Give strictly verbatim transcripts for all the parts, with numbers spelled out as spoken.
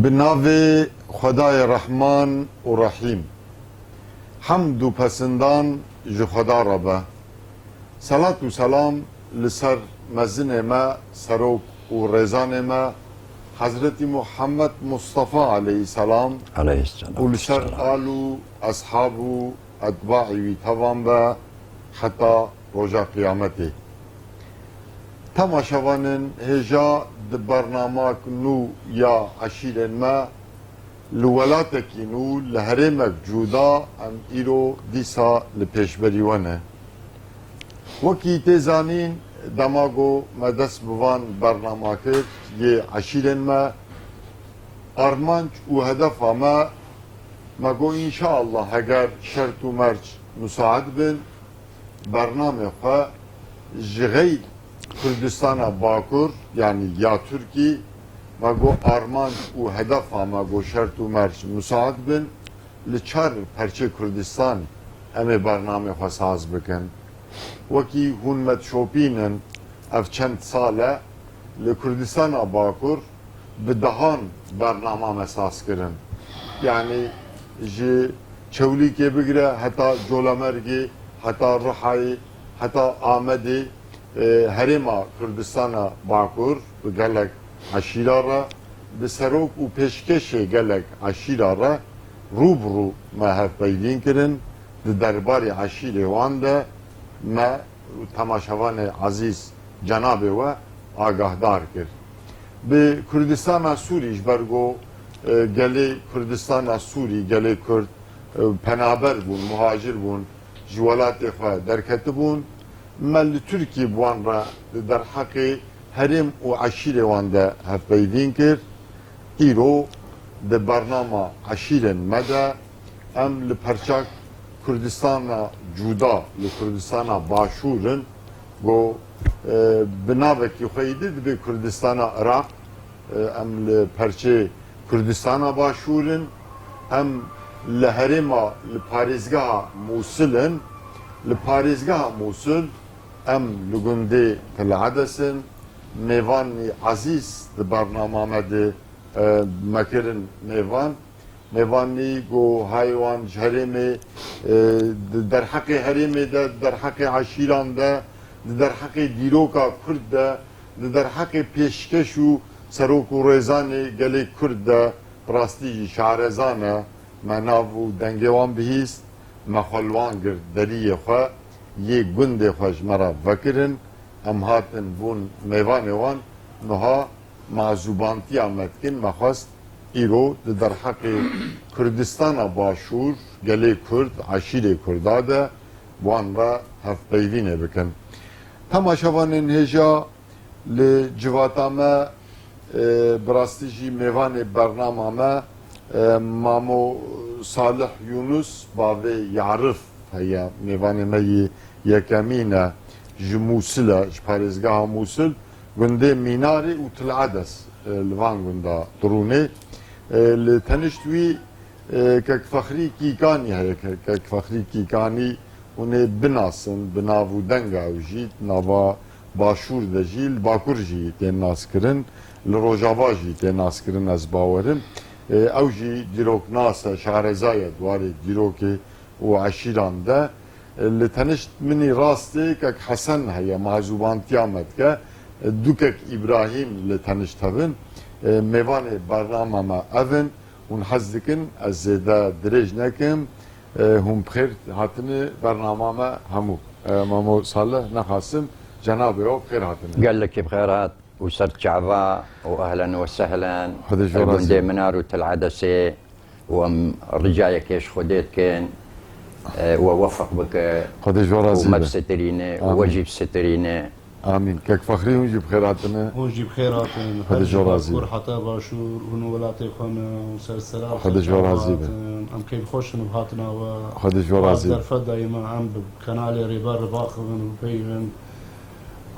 Bi navê Xwedayê Rehman û Rehîm. Hemd û pesindan ji Xweda re be. Selat û selam li ser mezinê me, serok û rêzanê me, Hezretî Muhammed Mustafa aleyhisselam Aleyhisselam. Û li ser al û eshab û etbaî wî tevan be heta roja qiyametê. Temaşevanên hêja, di bernamak nû ya eşîrên me, li welatekî nû, li herêmek cuda em îro dîsa li pêşberî we ne. Wekî tê zanîn, dema ku me dest bi van bernama kir, yê eşîrên me, armanc û hedefa me, me got, înşaallah, heger şert û merc musaid bin, bernamê xwe ji xeyr Kurdistana Bakur, yanî ya Tirkî, me got, armanc û hedefa me, got, şert û merc musaid bin, li çar perçê Kurdistanê em ê bernamê xwe saz bikin. Wekî hûn me dişopînin, ev çend sal e li Kurdistana Bakur bi dehan bernama me saz kirin. Yanî ji Çewlîgê bigire heta Colemêrgê, heta Rihayê, heta Amedê, e, herêma Kurdistana Bakur bi gelek eşîra re, bi serok û pêşkêşê gelek eşîra re rû bi rû me hevpeyvîn kirin. Di derbarê eşîrê wan de me û temaşevanê ezîz cenabê we agahdar kir. Bi Kurdistana Sûrî, ji ber ku, e, gelê Kurdistana Sûrî, gelê Kurd, e, penaber bûn, muhacir bûn, ji welatê xwe derketibûn. Me li Tirkî bi wan re di derheqê herêm û eşîrê wan de hevpeyvîn kir. Îro di bernama eşîrên me de em li perçak Kurdistana cuda, li Kurdistana Başûr in, ku, e, bi navekî xwe yî dî dibe Kurdistana Iraq, e, em li perçê Kurdistana Başûr in, em li herêma, li parêzgeha Mûsil in, li parêzgeha Mûsil em li gundê Til Edes in, mêvanî ezîz di bernama me de, e, me kirin mêvan. Mêvanî ku hayê wan ji herêmê, e, di derheqê herêmê de, di derheqê eşîran de, di derheqê dîroka Kurd de, di derheqê pêşkeş û serok û rêzanê gelê Kurd de, bi rastî jî şarezan e. Me nav û dengê wan bihîst, me xwe li wan girt deriyê xwe, yê gundê xwe ji me re vekirin, em hatin bûn mêvanê wan, niha mazûbantiya me dikin, me xwest îro di derheqê Kurdistana Başûr, gelê Kurd, eşîrê Kurda de wan re hevpeyvînê bikin. Temaşevanên hêja, li civata me, e, bi rastî jî mêvanê bernama me, e, Mamo Salih Yunus, bavê Yarif heye, mêvanê me yê yekemîn e, ji Mûsil e, ji parêzgeha Mûsil, gundê Mînarê û Til Edes, e, li van gunda dirûnê. E, li tenişt wî, e, Kek Fexrî Kîkanî heye. Ke-, Kek Fexrî Kîkanî hûn ê binasin, bi nav û denga ew jî, nava Başûr de jî, li Bakur jî tê naskirin, li Rojava jî tê naskirin, ez bawerim. E, ew jî dîroknas e, şareza ye di warê dîrokê û eşîran de. Li tenişt min î rastê kek Hesen heye, mazûbantiya me dike. Du kek Îbrahîm li tenişt hev in. Mêvanê bernama me ev in. Hûn hez dikin ez zêde dirêj nekim. Hûn bi xêr hatine bernama me hemû. Mamo Salih, nexasim, cenabê we bi xêr hatine. Gelekî bi xêr hat. û ser çava û ehlen we sehlen. Xwedê ji we razî be. Gundê Minar û Til Edesê û em ricayekê ji Xwedê dikin, e, we wefq bike. Xwedê ji we razî be. Û me bisitirîne û we jî bisitirîne. Amîn. Kek Fexrî, hûn jî bi xêr hatine. Hûn jî bi xêr hatin. Xwedê ji we razî be. Her ji Bakur heta Başûr, hûn welatê xwe ne, hûn ser selam, ser çava hatin. Xwedê ji we razî be. Em keyfxweş in bi hatina we. Xwedê ji we razî be. Derfet dayîma em bi kanalê Rêber re biaxivin û bipeyivin.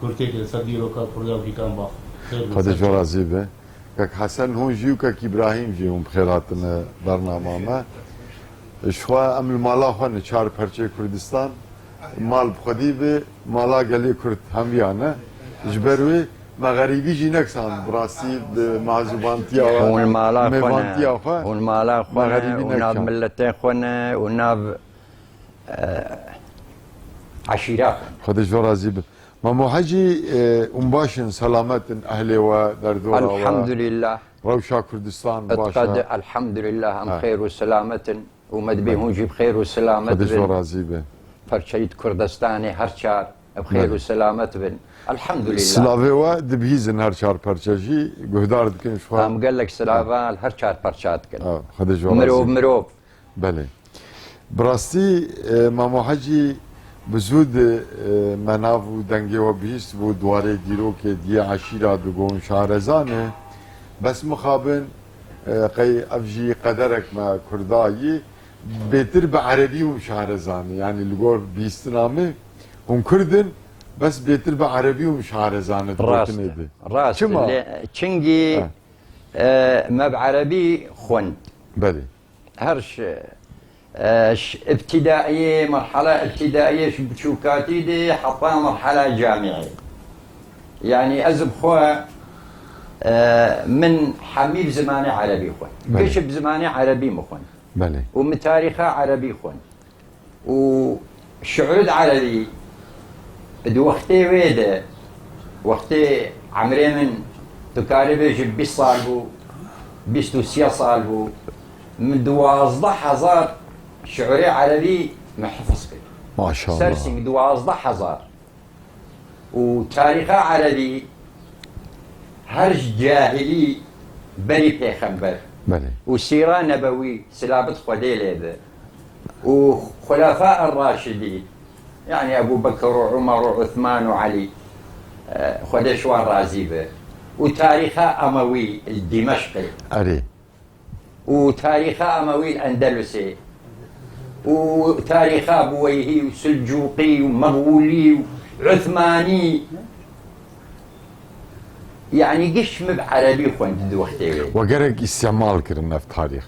Kurtêkê ser dîroka Kurda û Gîkan bax. Xêr be. Xwedê ji we razî be. Kek Hesen hûn jî û Kek Îbrahîm jî hûn bi xêr hatine bernama me. Ji xwe em li mala xwe ne, çar perçê Kurdistan. Mal bi xwedî be, mala gelê Kurd hemiyan e. Ji ber wê Me xerîbî jî nekşand, bi rastî bi mazûbantiya we, Hûn mala xwe ne. Mêvantiya xwe. Hûn mala xwe ne, Xerîbî û nav nekşand. Milletên xwe ne, û nav, e, eşîra xwe ne. Xwedê ji we razî be. Mamo Hecî, e, hûn baş in, selamet in, ehlê we, derdora we? Elhamdulillah. Rewşa Kurdistan baş e? Elhamdulillah, em Ha. xêr û selamet in. Û me dibê Belê. hûn jî bi xêr û selamet Xwedê ji we bin. razî be. Perçeyî Kurdistanê her çar bi xêr Belê. û selamet bin. Elhamdulillah. Silavê we dibihîzin her çar perçe jî, guhdar dikin ji xwe. Em gelek silava li her çar perça dikin. Ha, Xwedê ji we razî Mirov, be. mirov. Belê. Bi rastî, e, Mamo Hecî, bi zû di, e, me nav û dengê we bihîst bû, di warê dîrokê diyê eşîra digon Şahrezan e. Bes mixabin, e, qey ev jî qederek me Kurda yî, bêtir bi erebî hûn Şahrezan e. Yanî li gor bihîstina me, hûn Kurd in, bes bêtir bi erebî hûn Şahrezan e di Rast gotinê e. de. Rast e. Çima? Lê, çingî, Ha. e, me bi erebî xwend. Belê. Her ş-, e, ş-, ibtidaiyê, merhala ibtidaiyê ji biçûkatî de heta merhala camiyê. Yanî ez bi xwe, e, min hemî bi zimanê erebî xwend. Belê. Giş bi zimanê erebî min xwend. Belê. Û min tarîxa erebî xwend. Û şiûrê erebî di wextê wê de, wextê emrê min, tu karî bêjî bîst sal bû, bîst û sê sal bû, min duwazdeh hezar şiûrê erebî min hifiz kir. Maşallah. Ser sîng duwazdeh hezar. Û tarîxa erebî her ji cahilî berî pêxember Belê. û sîra nebewî, silavit Xwedê lê be, û xulafa er-raşidî, yanî Ebû Bekir û Umer û Uthman û Elî, e, Xwedê ji wan razî be, û tarîxa Emewî li Dîmeşqê. Erê. û tarîxa Emewî li Endelusê û tarîxa Buweyhî û Silcûqî û Mexûlî û Uthmanî, yanî giş min bi erebî xwend di wextê wê. We gerek îstîmal kirin ev tarîx?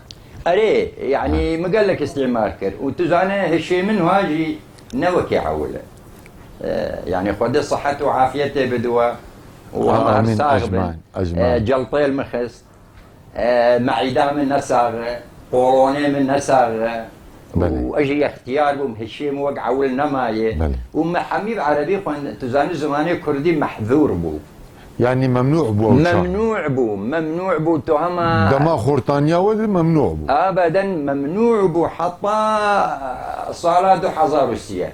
Erê, yanî Ha. min gelek îstîmal kir. Û tu zane hişê min ha jî ne wekî ewil e. E, yanî Xwedê sihet û afiyetê bide we û em her Amîn, sax bin. ecmaîn, ecmaîn. E, celtê li min xist. E, meîda min ne sax e, qolonê min ne sax e. Belê. Û ez jî extiyar bûm, hişê min wek ewil nemaye. Belê. Û me hemî bi erebî xwend, tu zanî zimanê kurdî mehzûr bû. Yanî memnû bû ew çax? Memnû bû, memnû bû, tu hema Dema xortaniya we de memnû bû? Ebeden memnû bû, heta sala du hezar û sê.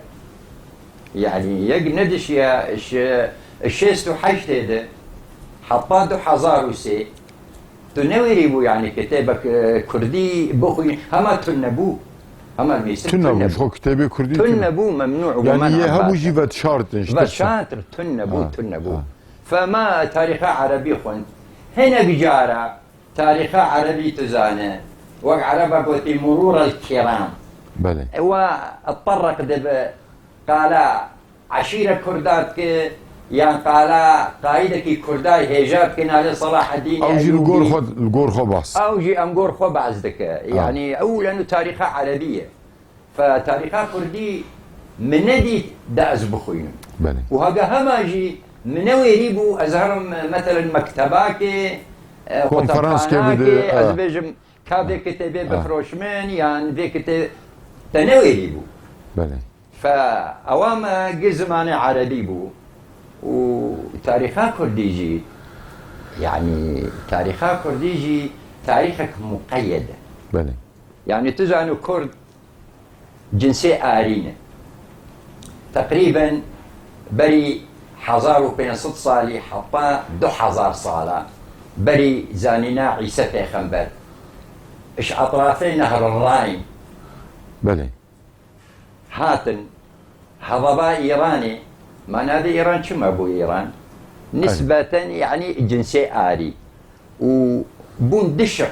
Yanî yek nedişiya şi-, şêst û heştê de, heta du hezar û sê. Tu newêrî bû, yanî kitêbek, e, kurdî bixwî, hema tune bû. Hema nivîsir Tune tune bû, bû. ji xwe kitêbê kurdî Tune tune. bû, memnû bû, Yanî men'a yê hebû bate. jî vedişartin, ji tirsa. Vedişartin, tune bû, Ha, tune bû. ha. Fema tarîxa erebî xwend. Hinek cara tarîxa erebî tu zane. Wek ereba gotî, murûr el kiram. Belê. Ewa tetereq dibe qala eşîre kurda dike, yan qala qaîdekî kurda hêja dike nalê Selahedînê Ew jî li gor Eyûbî. xwe, li gor xwe behs. Ew jî em gor xwe behs dike. Ha. Yanî ew leno tarîxa erebî ye. Fe tarîxa kurdî min nedît de ez bixwînim. Belê. Û hege hema jî min newêrî bû, ez herim, meselen, mektebakê, e, Konferanskê qutabxanakê, bide, ez e. bêjim, ka vê kitêbê E. bifroşmin, yan vê kitê-, te newêrî bû. Belê. Fe ewa me gi zimanê erebî bû û tarîxa kurdî jî, yanî tarîxa kurdî jî tarîxek muqeyyed e. Belê. Yanî tu zanî kurd cinsê arî ne. Teqrîben berî hezar û pênc sed salî heta du hezar sala berî zanîna Îse pêxember, ji etrafê Nehr Rayn Belê. hatin, hevaba Îranê, ma navê Îran çima bû Îran? Aynen. Nisbeten, yanî cinsê arî. Û bûn dişiq,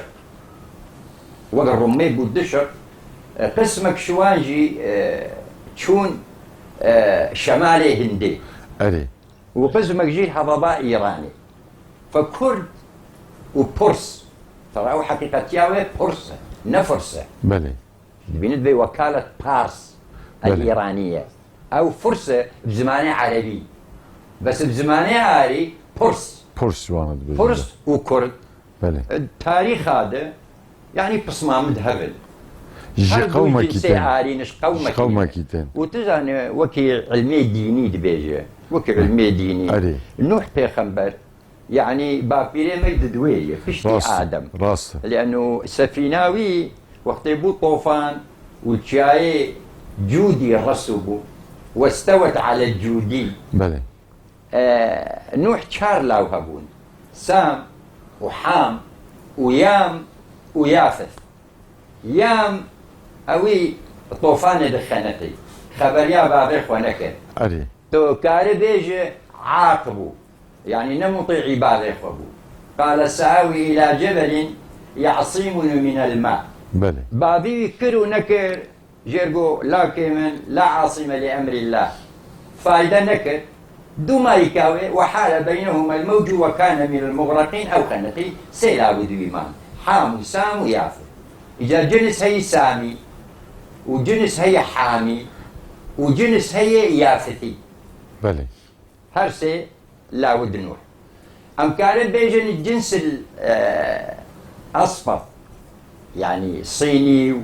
wek Rumê bû dişiq, e, qismek ji wan jî, e, çûn, e, şemalê Hindê. Erê. Û qismek jî hevaba Îranê. Fe Kurd û Purs. Tera ew heqîqetiya wê Purs e, ne Firs e. Belê. Dibînit vê wekalet Pars, el Belê. Îranî ye. Ew Firs e bi zimanê erebî. Bes bi zimanê arî Purs. Purs ji wan dibêjin. Purs û Kurd. Belê. E, tarîxa de, yanî pisma min di hev in. Ji Her du qewmekî cinsê tên. Arî ne, ji qewmekî Ji qewmekî tên. Û tu zanî, wekî ilmê dînî dibêje. Wekî ilmê dînî. Erê. Nuh pêxember, yanî bapîrê me di duwê ye, piştî Rast e, Adem. Rast e. Leno sefîna wî wextê bû tofan û çiyayê Cûdî resû bû. Westewet ale Cûdî. Belê. E, Nuh çar law hebûn. Sam û Ham û Yam û Yafet. Yam ewî tofanê de xeniqî. Xeberiya bavê xwe nekir. Erê. Tu kare bêje aq bû. Yanî ne mutî'î bavê xwe bû. Qale sa'awi ila cebelin ya'simuni minel ma. Belê. Bavî wî kir û nekir. Jêr got, "Lakê min, la asîme li emrîllah." Fayde nekir. Du mayîka wê, "Ve hale beynehumel mewcu ve kane minel mugraqîn", ew xeniqî, sê law û duwî man. Ham û Sam û Yafet. Îca cinis heyî Samî û cinis heyî Hamî û cinis heyî Yafetî. Belê. Her sê law û di Nuh. Em karin bêjin cinsil, e, asfar. Yanî Sînî û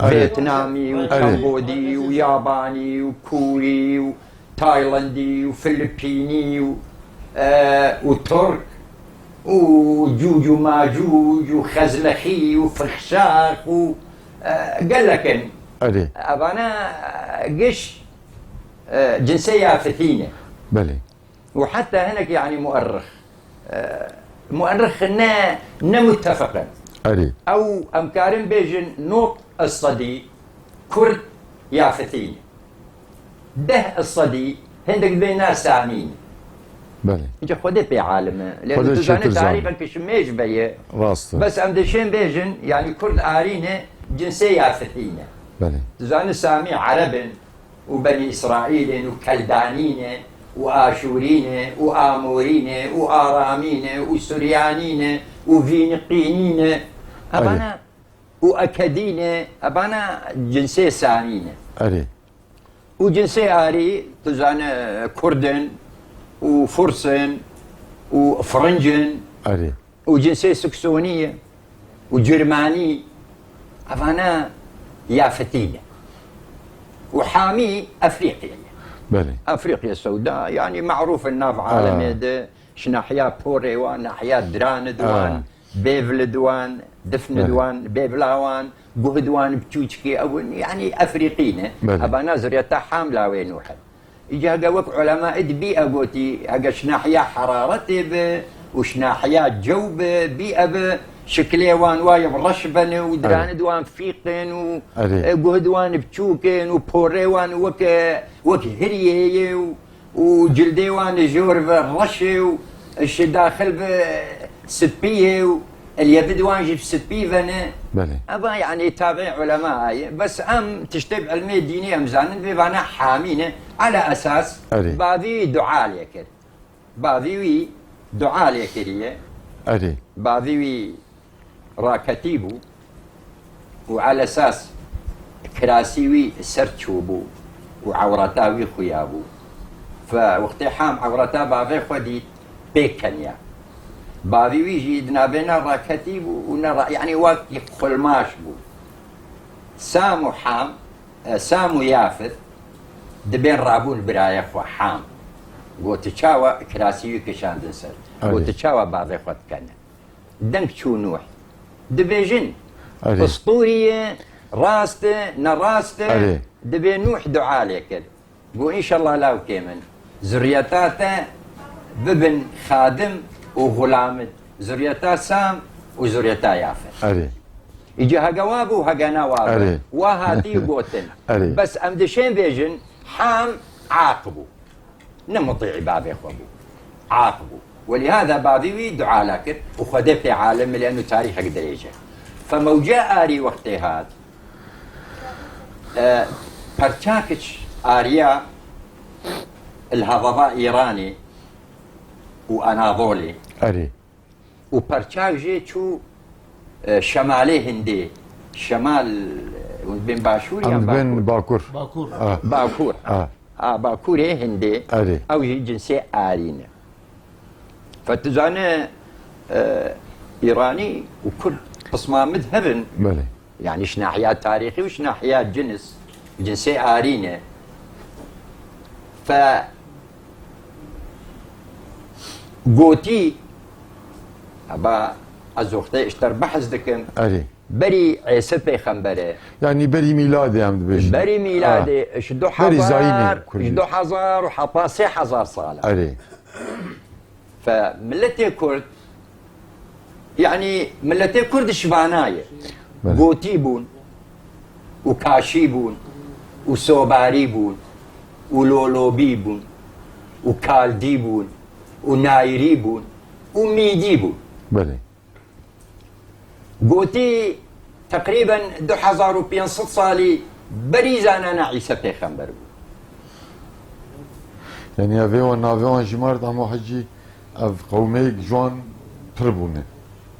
Evet. Vêtnamî û Evet. Kambodî û Yabanî û Kûrî û Taylandî û Filipînî û, e, û Tirk û Cûc û Macûc û Xezlexî û Fixşax û, e, gelek in. Erê. Evana, e, giş, e, cinsê Yafetî ne. Belê. û heta hinek, yanî muerrix, e, muerrix ne, ne mutefeq in. Erê. Ew em karin bêjin nod sedî Kurd Yafetî ne. Deh sedî hindek dibê na Samî ne. Belê. Înce Xwedê pê alim e. Lê Xwedê tu zanî çêtir zanî. Tarîxek ji mêj ve ye. Rast e. Bes em dişên bêjin, yanî Kurd Arî ne, cinsê Yafetî ne. Belê. Tu zanî Samî Ereb in, û Benî Îsraîl in û Keldanî ne û Aşûrî ne û Amorî ne û Aramî ne û Suryanî ne û Vîniqînî ne. Erê. Evana û Ekedî ne, evana cinsê Samî ne. Erê. Û cinsê Arî, tu zane, Kurd in û Furs in û Firinc in. Erê. û cinsê Siksonî ye û Cirmanî, evana Yafetî ne. Û Hamî Efrîqya ye. Belê. Efrîqya Sewda, yanî merûf in nav Ha. Alemê de, ji nahiya Porê wan, nahiya Diranid Ha. wan, Bêvlid wan, Difnid Belê. wan, Bêvla wan, Guhid wan, Biçûçikê ew in, yanî Efrîqî ne. Belê. Evana zuriyeta Ham lawê Nûh in. Îca hege wek ulema id bî e gotî, hege ji nahiya heraretê be û ji nahiya cew be, bî e be şikilê wan wayê bi reş bene û Erê. Diranid wan fîq in û, Erê. e, guhid wan biçûk in û porê wan weke, wek hiriyê ye û, û cildê wan jor ve reş e û ji daxil ve spî ye û Elyevî di wan jî bi spî ve ne. Belê. Eva, yanî, tabiî ulema ye. Bes em tiştê bi ilmê dînî em zanin, vê vana Hamî ne. Ala esas Erê. Bavî wî dua lê kir. Bavî wî dua lê kiriye. Erê. Bavî wî raketî bû û ala esas kirasî wî ser çûbû û ewreta wî xuya bû. Fe wextê Ham ewreta bavê xwe dît, pê keniya. Bavî wî jî di navê ne raketî bû û ne ra-, yanî wek xulmaş bû. Sam û Ham, e, Sam û Yafet dibên rabûn birayê xwe Ham. Got, "Tu çawa kirasî wî kişandin ser? Got, Erê. Tu çawa bavê xwe dikene?" Deng çû Nûh. Dibêjin, Erê. Pistûrî ye, rast e, ne rast e, Erê. Dibê Nûh dua lê kir. Got, "Înşallah lawkê min, zuriyeta te bibin xadim û xulamit, zuriyeta Sam û zuriyeta Yafet." Erê. Îca hege wa bû, hege ne wa bû. Erê. Wa hatî gotin. Erê. Bes em dişên bêjin, Ham aq bû. Ne mutî'î bavê xwe bû. Aq bû. Welîhada bavî wî dua la kir û Xwedê pê alim e, lêno tarîxek dirêj e. Femewca arî wextê hat, e, perçak ji ariya li hevava Îranê û Anadolê. Erê. Û perçak jê çû, e, şemalê Hindê. Şemal, e, hûn dibên başûr Em yan dibên bakur? Bakur. Bakur. Ah. Ah. A, bakurê Hindê. Erê. Ew jî cinsê arî ne. Fe tu zane, e, Îranî û Kurd qisma min hev in. Belê. Yani ji nahiya tarîxî û ji nahiya cins, cinsê arî ne. Fe gotî, heba ez oxtê ji te re behs dikim. Erê. Berî Îsa pêxember e. Yani berî mîladê em dibêjin. Berî mîladê, Ah. ji du Berî zayînê hezar, Kurdî. ji du hezar û heta sê hezar sal e. Erê. Fe miletê Kurd, yani miletê Kurd ji vana ye. Belê. Gotî bûn û Kaşî bûn û Sobarî bûn û Lolobî bûn û Kaldî bûn û Nayirî bûn û Mîdî bûn. Belê. Gotî teqrîben du hezar û pênc sed salî berî zanana Îsa pêxember bû. Yani evê wan navê wan jî mart ama hecî ev qewmeyek ji wan pir bûne.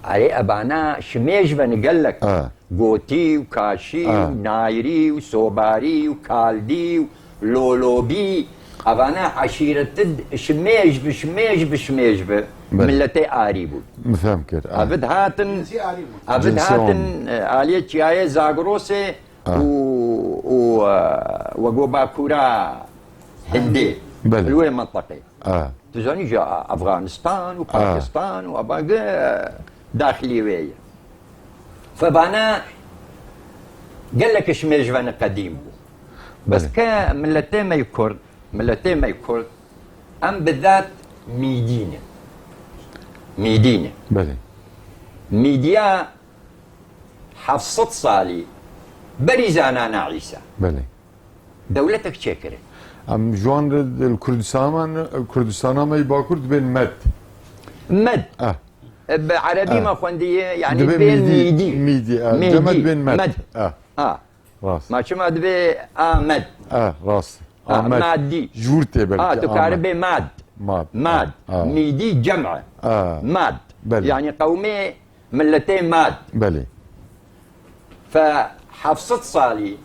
Erê, ebana şimêj ve ni gelek. Ha. Gotî û Kaşî Ha. û Nayirî û Sobarî û Kaldî û Lolobî, evana eşîreti şimêj bi şimêj bi şimêj bi Belê. miletê arî bûn. Min fehm kir, ah. Evid hatin, Cinsê arî bûn. evid Cinsê hatin, wan. e, aliyê çiyayê Zagrosê Ah. û, û, e, wego Bakûra Hindê. Belê. Li wê menteqê. Ah. Tu zanî ji Afganistan û Ah. Pakistan û abage daxilî wê ye. Febana gelek ji mêj ve ne qedîm bû. Bes Belê. ke miletê me yê Kurd, miletê me yê Kurd, em bi zat Mîdî ne. Mîdî ne. Belê. Mîdiya heft sed salî berî zanana Îsa. Belê. Dewletek çêkirin. Em ji wan re li Kurdistana me, Kurdistana me yê Bakur dibên Med. Med. Ah. E, bi erebî Ah. me xwendiye, yani Dibê dibê Mîdî, Mîdî. Mîdî, ah. Mîdî. Cem me dibên Med. Med. Ah. Ah. Rast. Ma çima dibê Amed? Ah, rast. Ah, Amed. Madî. Ji wir tê belkî, Ah, tu Amed. karibê Mad. Mad. Mad. Ah. Mîdî cem e. Ah. Mad. Belê. Yani qewmê miletê Mad. Belê. Fe heft sed salî,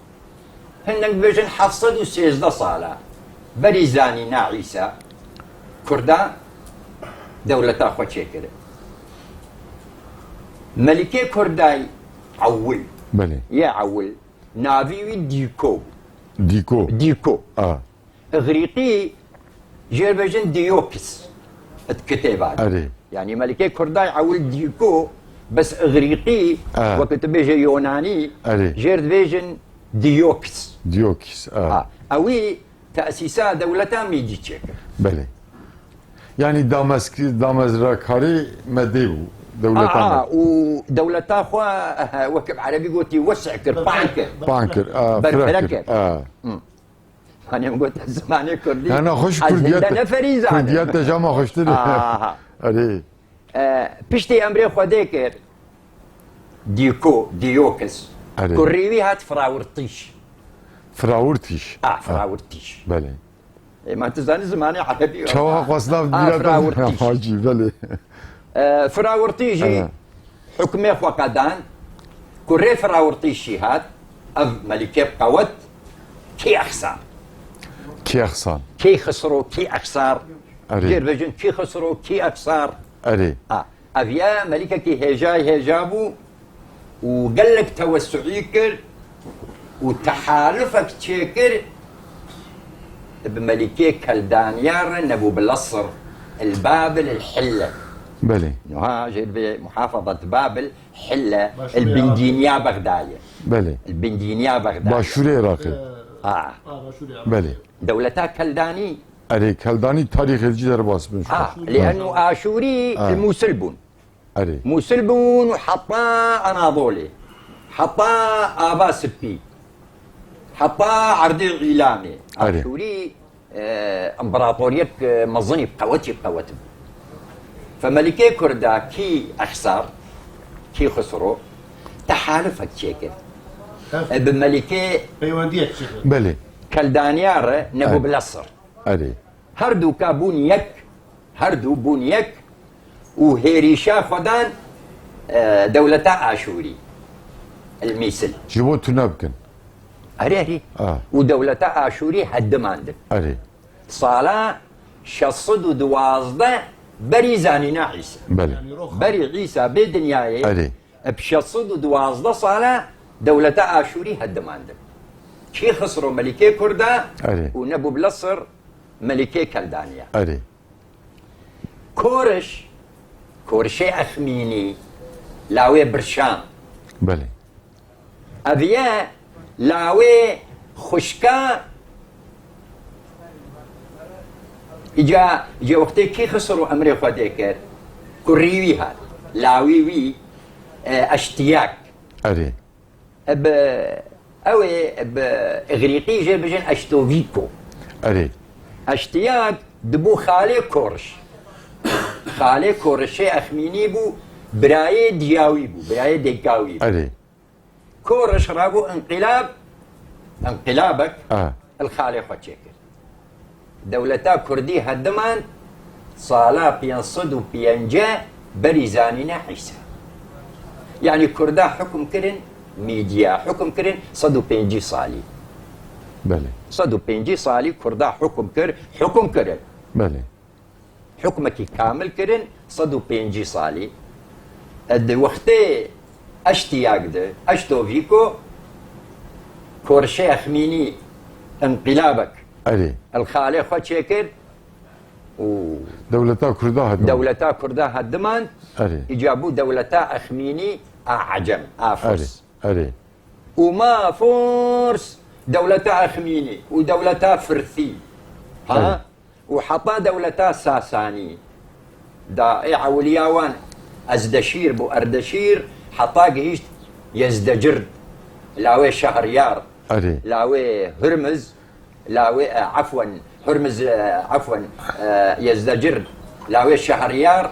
hindek dibêjin heft sed û sêzdeh sala, berî zanîna Îsa, Kurda dewleta xwe çêkirin. Melikê Kurdayî ewil, Belê. yê ewil, navî wî Dîko bû. Dîko. Dîko. Ah. Îgrîqî jêr bêjin Diyokis di kitêba de. Erê. Yani Melikê Kurdayî ewil Dîko, bes Îgrîqî, Ah. wekî tu bêje Yonanî, Erê. jêr dibêjin Diyokis. Diyokis, ah. Ha, ewî tesîsa dewleta Mîdî çêkir. Belê. Yani dameski-, damezrakarê Medê bû. Dewleta Aa, Med. û dewleta xwe, wekî bi erebî gotî wesî kir, pan kir. Pan kir, ah, Berfireh fireh kir. kir. Ah. Hı. Hani em got zimanê Kurdî. Hena xweş ez Kurdiyet, hinde neferî zanim. Kurdiyet te jama xweştir. Aha. Erê. E, piştî emrê Xwedê kir. Dîko, Diyokis. Erê. Kurî wî hat Firawirtîş. Firawirtîş. Ah, Ha. Firawirtîş. Belê. E, ma tu zanî zimanê erebî Çawa xwesnav Ah, dîreta Firawirtîş. Hacî, belê. E, Firawirtî jî Evet. hukmê xwe qedan, kurê Firawirtî jî hat, ev Melîkê bi qewet, kî exsar? Kî exsar? Kî Xisro, kî exsar? Erê. Jêr bêjin kî Xisro, kî exsar? Erê. Ha, ev ya Melîkekî hêjayî hêja bû û gelek tewessuî kir û tehalufek çêkir bi Melîkê Keldaniya re Nebûbilasr, el Babil el Hille. Belê. Niha jê divê muhafazet Babil Hille, Başûrê el Bindîniya Bexdayê. Belê. El Bindîniya Bexdayê. Başûrê Iraqê. Ha. Ha, başûrê Iraqê. Belê. Dewleta Keldanî. Erê, Keldanî tarîxê jî derbas bin. Ha, Başûrê. liennu Aşûrî Ha. el Mûsil bûn. Erê. Mûsil bûn û heta Anadolê, heta Ava Sipî, heta Erdê Îlamê. Erê. Aşûrî, e, împaratoriyek, e, mezin î, qewetî qewet bû. Fe Melîkê Kurda kî Exsar, kî Xisro, tehalufek çêkir. Her E, bi Melîkê peywendiyek çêkir. Belê. Keldaniya re Nebûbilasr. Erê. Her du ka bûn yek, her du bûn yek û hêrîşa xwe dan, e, dewleta Aşûrî. El Mîsil. Ji bo tune bikin. Erê, erê. Ah. Û dewleta Aşûrî hedimandin. Erê. Sala şeş sed û duwazdeh Berî zanîna Îsa. Belê. Berî Îsa bê dinyayê Erê. bi şeş sed û duwazdeh sala dewleta Aşûrî hedimandin. Kî Xisro Melikê Kurda Erê. û Nebûbnesir Melikê Keldaniya. Erê. Koriş, Korişê Exmînî, lawê Birşam. Belê. Ev ye lawê xwişka îca îca wextê kî Xisro emrê xwe dê kir. Kurî wî hat. Lawî wî e, eştiyak. Erê. Bi ew ê bi îgrîqî jê bijin eştovîko. Erê. Eştiyak dibû xalê Koriş. Xalê Korişê Exmînî bû, birayê Diyawî bû, birayê Dêkawî bû. Erê. Koriş rabû inqilab, inqilabek A. li xalê xwe çêkir. Dewleta Kurdî hedimand sala pênc sed û pêncî berî zanîne Îsa. Yanî Kurda hukm kirin, Mîdiya hukm kirin sed û pêncî salî. Belê. Sed û pêncî salî Kurda hukm kir, hukm kirin. Belê. Hukmekî kamil kirin sed û pêncî salî. E, di wextê eştiyak de, eştovîko, Korşê Exmînî inqilabek Erê. el xalê xwe çêkir û Dewleta Kurda hedimand. Dewleta Kurda hedimand. Erê. Îca bû dewleta Exmînî a Ecem, a Erê. Furs. Erê. Û ma Furs dewleta Exmînî û dewleta Firsî. Ha? Evet. Û heta dewleta Sasanî. Da ê ewliya wan Ezdeşîr bû, Erdeşîr, heta gihîşt Yezdecird. Lawê Şehriyar. Erê. Lawê Hurmiz. Lawê, e, efwen, Hurmiz, e, efwen, e, Yezdecird. Lawê Şehriyar.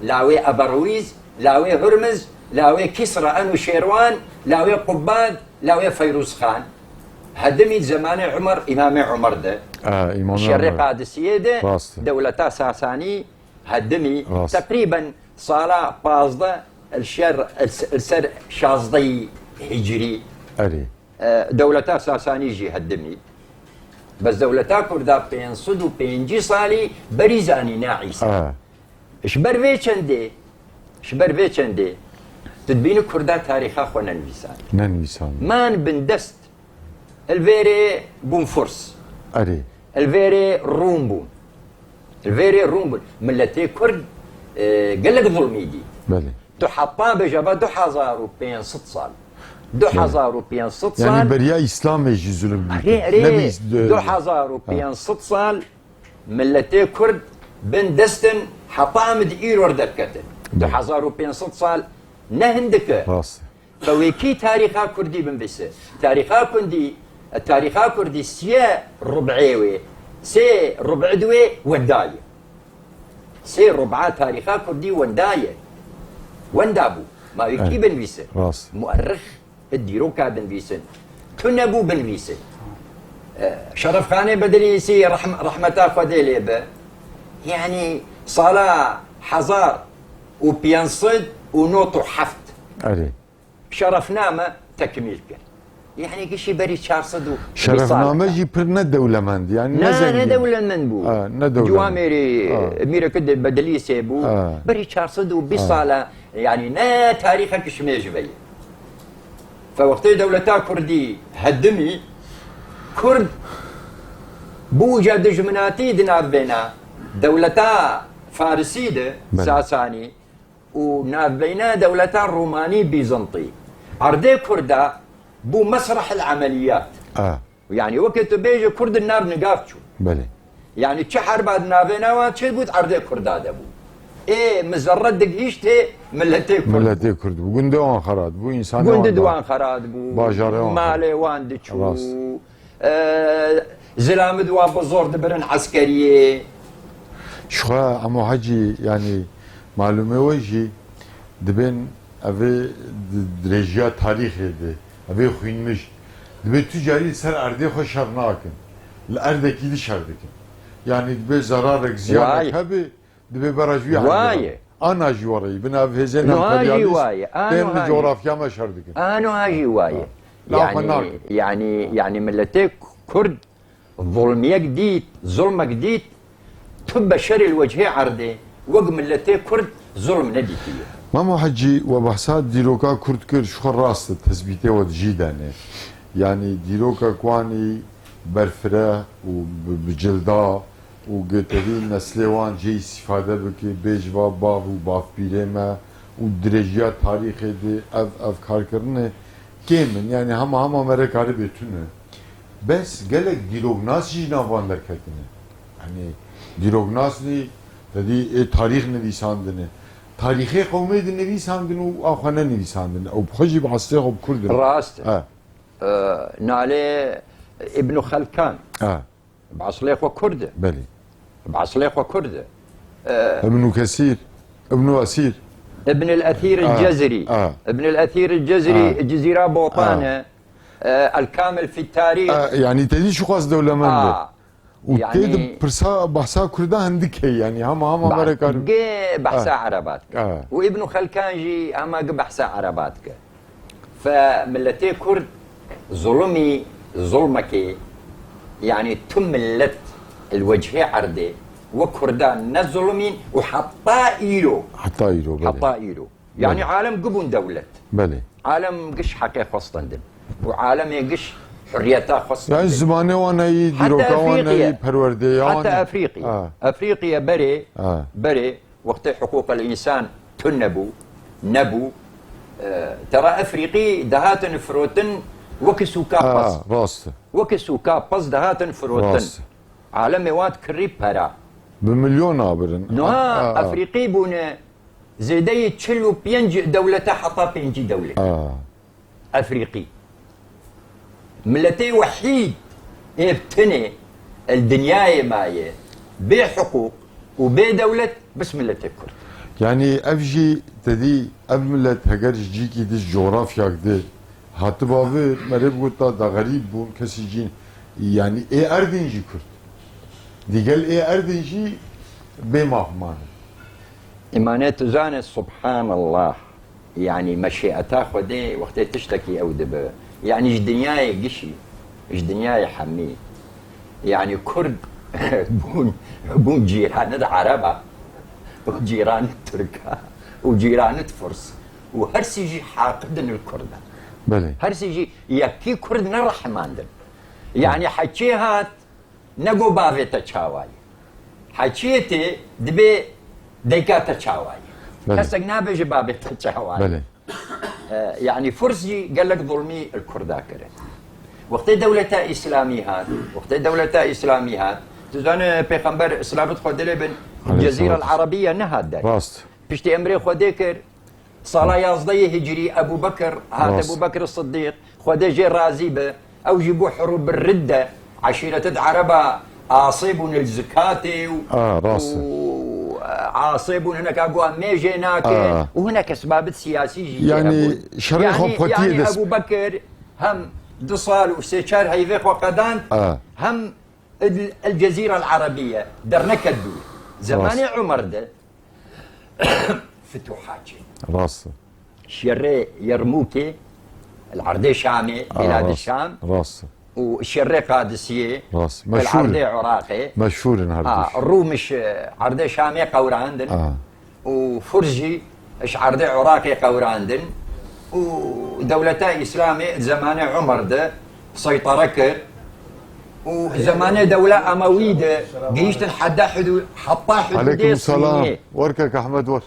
Lawê Eberwîz. Lawê Hurmiz. Lawê Kisra Enûşêrwan. Lawê Qubbad. Lawê Feyrûzxan. Hedimî zemanê Umar, Îmamê Umar de. A, Îmamê Şerê Umar. Qadisiye de Rast. dewleta Sasanî hedimî Rast. teqrîben sala pazdeh el şer el, el ser şazdeh hicrî. Erê. E, dewleta Sasanî jî hedimî. Bes dewleta Kurda pênc sed û pêncî salî berî zanîna Îsa. A. Ji ber vê çendê, ji ber vê çendê, tu dibînî Kurda tarîxa xwe nenivîsand. Nenivîsand. Man bindest. Li vêrê bûn Furs. Erê. Li vêrê Rûm bûn. Li vêrê Rûm bûn. Miletê Kurd, e, gelek zulmî dît. Belê. Tu heta bêje ve du hezar û pênc sed sal. Du hezar û pênc sed sal. Yani beriya Îslamê jî zulm dît. Erê, erê. Nemîs- Du hezar û pênc sed sal miletê Kurd bin destin heta em di îro derketin. Du hezar û pênc sed sal ne hindik e. Rast. Fewêkî tarîxa Kurdî binvîse. Tarîxa Kurdî, tarîxa Kurdî siyê rub'ê wê, sê rub'ê di wê wenda ye. Sê rub'a tarîxa Kurdî wenda ye. Wenda bû. Ma wê kî Evet. Binvîse? Rast. Muerrix dîroka dinvîsin. Tune bû binvîse. E, Şerefxanê Bedilîsî rehm-, rehmeta Xwedê lê be. Yani sala hezar û pênc sed û nod û heft. Erê. Şerefname tekmîl kir. Yani gişî berî çar sed û bîst Şerefname sal. Jî pir ne dewlemend. Yani ne Ne, zengîn. ne dewlemend bû. Ha, ne dewlemend. Ciwamêrî Ha. Mîrek de Bedilîsê bû. Ha. Berî çar sed û bîst Ha. sala. Yani ne tarîxek ji mêj ve ye. Fe wextê dewleta Kurdî hedimî, Kurd bû ca dijminatî di navbêna dewleta Farisî de, Belê. Sasanî, û navbeyna dewleta Romanî Bîzantî. Erdê Kurda bû mesrehil emeliyat. Ha. Yani weke tu bêje Kurd di nav nigav çû. Belê. Yani çi herba di navbêna wan çêbû, di erdê Kurda de bû. Ê mizerre digihîştê miletê Kurd. Miletê Kurd bû. Gundê wan xerat bû. Însanê Gund wan di wan da. xerat bû. Bajarê wan Malê xerat. wan diçû. Rast. E, zilamid wan bi zor dibirin eskeriyê. Şixwe Emo Hecî, yani malûmê we jî dibên evê di dirêjiya tarîxê de, evê xwînmiş. Dibê tu carî li ser erdê xwe şer nakin. Li erdekî di şer dikin. Yani dibê zararek, ziyanek Vay. Hebe, dibê bera ji wî Vay. Erdê. Ana jî wereyî, bi nav hêzên Nuha jî emperyalîst vay. A tên nuha li jî. coğrafya me şer dikin. A nuha jî wayê. Laf Yani, nakin. yani, yani milletê Kurd zulmiyek dît, zulmek dît, tu beşerê li wechê erdê, Wek miletê Kurd zulm nedîtiye. Memo Hecî, we behsa dîroka Kurd kir, ji xwe rast e, tespîtê we di jî de ne. Yanî dîroka Kwanî berfireh û bi, bi cilda û gotevî neslê wan jê îstîfade bike, bê ji va bav û bavpîrê me û dirêjiya tarîxê de ev, ev karkirinê kêm in. Yanî hema hema me re karibe tune. Bes gelek dîroknas jî nav van derketine. Yanî dîroknasnî, te dî ê tarîx nivîsandine. Tarîxê qewmê dinivîsandin û a xwe nenivîsandin. Ew bi xwe jî bi eslê xwe bi Kurd in. Rast e. He. Ee, nalê Îbnu Xelkan. He. Bi eslê xwe Kurd e. Belê. Bi eslê xwe Kurd e. Ee, Ibnu Kesîr, Ibnu Esîr. Ibn el-Esîr Ha, el-Cezrî. ha. Ibn el-Esîr el-Cezrî, Ha. Cizîra Botan Ha. e. Ee, El-Kamil fi Tarîx. Ha, yanî te dî çiqas dewlemend e. Ha. Û tê Yani di pirsa, behsa Kurda hindik heye, yanî hema, hema Ba-, mere kar. Ge behsa Ha. Ereba dike. Ha. Û Îbnu Xelkan jî hema ge behsa Ereba dike. Fe miletê Kurd zulmî, zulmekê, yani tu milet li wechê erdê, we Kurda ne zulmîn û heta îro. Heta îro, belê. Heta îro. Yani Belê. Alem gibûn dewlet. Belê. Alem giş heqê xwe stendin. Û alemê giş hurriyeta xwe stendin. Yani zimanê wan heyî, Heta dîroka wan Efrîqiye. heyî, perwerdeya wan Heta heyî. Efrîqiye. Ha. Efrîqiye berê, Ha. berê, wextê hiqûqel însan tune bû, nebû. E, tera Efrîqî dihatin firotin wekî sûka Ha, pez. rast e. Wekî sûka pez dihatin firotin. Rast e. Alemê wan kirî pera. Bi milyon abirin. Niha Ha, ha, ha. Efrîqî bûne zêdeyê çil û pênc dewlete heta pêncî dewlet. Ha. Efrîqî. Miletê wehîd ê bi tinê li dinyayê maye, bê hiqûq û bê dewlet, bes miletê Kurd. Yanî ev jî te dî, ev milet heger ji cîkî di, ji cografyak di hatiba vir, merê bigota da xerîb bûn, kesî cî, yanî ê erdên jî Kurd. Digel ê erdên jî bê maf mane. Îmane tu zane, subhanallah. Yani meşîeta Xwedê wextê tiştekî ew dibe. Yani ji dinyayê gişî, ji dinyayê hemî. Yani Kurd bûn, bûn cîranit Ereba û cîranit Tirka û cîranit Furs û her sî jî haqidin li Kurda. Belê. Her sî jî yekî Kurd nerehimandin. Yani heçê hat, Nego bavê te çawa ye. Heçiyê tê dibê dayika te çawa ye. Belê. Kesek nabêje babê te çawa ye. Belê. E, yani Furs jî gelek zulmî li Kurda kirin. Wextê dewleta Îslamî hat, wextê dewleta Îslamî hat, tu zanî Pêxember, silavit Xwedê lê bin, Aleyhisselatu Cezîra Arabiye nehat der. Rast. Piştî emrê Xwedê kir, Sala yazdehê Hicrî Ebu Bekir hat, Rast. Ebu Bekir Siddîq, Xwedê jê razî be, ew jî bû hurûb ridde, eşîretê di Ereba asê bûn li zikatê û, A, rast e. û, e, asê bûn hineka guha mêjê nake A. û hineke sebabit siyasî jî Yani tê hebûn. şerê xwe Yani, bi xwetiyê yani dest Ebu Bekir hem du sal û sê çar heyvê xwe qedand, A. hem El, El Cezîra El Arabiye derneket dûr. Zemanê Rast. Umer de Fituhat çêbû. Rast. Şerê Yermûkê, li erdê Şamê, A, Bîladê rast, Şam, rast. û şerê Qadisiyê, Rast. li Meşhûr in. erdê Iraqê. Meşhûr in her Ha, du. Rûm ji erdê Şamê qewrandin. A. Û Furs jî ji erdê Iraqê qewrandin. Û dewleta Îslamê di zemanê Umer de seytare kir. Û zemanê dewla Emewî de gihîştin heta hudû-, heta hudûdê Aleykum selam. Sînê. Werkek Ehmed wer.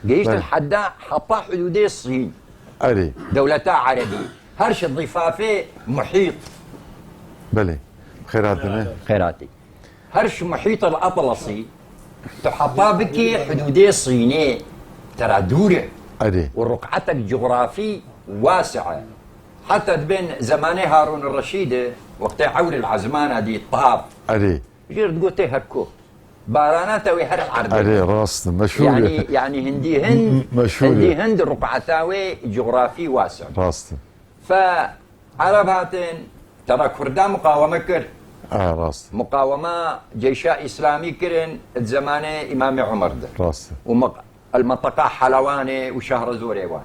Gihîştin Belê. heta, heta hudûdê Sîn. Erê. Dewleta Erebî. Her şi dîfafê muhît. Belê. Xêratine. Xêratî. Her şi muhît el-Atlasî, tu heta bikî hudûdê Sînê, te ra dûr e. Erê. Û riqetek cografî wasi e. Heta dibên zemanê Harûn Reşîd e, wextê Ewr el-Ezmana dî taf. Erê. Jêr digotê her ku. Barana te wê her erdê. Erê, rast e, meşhûr e. Yani, yani hindî hind, M-, meşhûr e. hindî hind riqeta wê cografî wasi. Rast e. Fe Ereb hatin, tera Kurda muqaweme kir. A, rast. Muqawema ceyşa Îslamî kirin di zemanê Îmamê Umer de. Rast. Û maq-, el-Mentaqa Helewanê û Şehrezorê wan.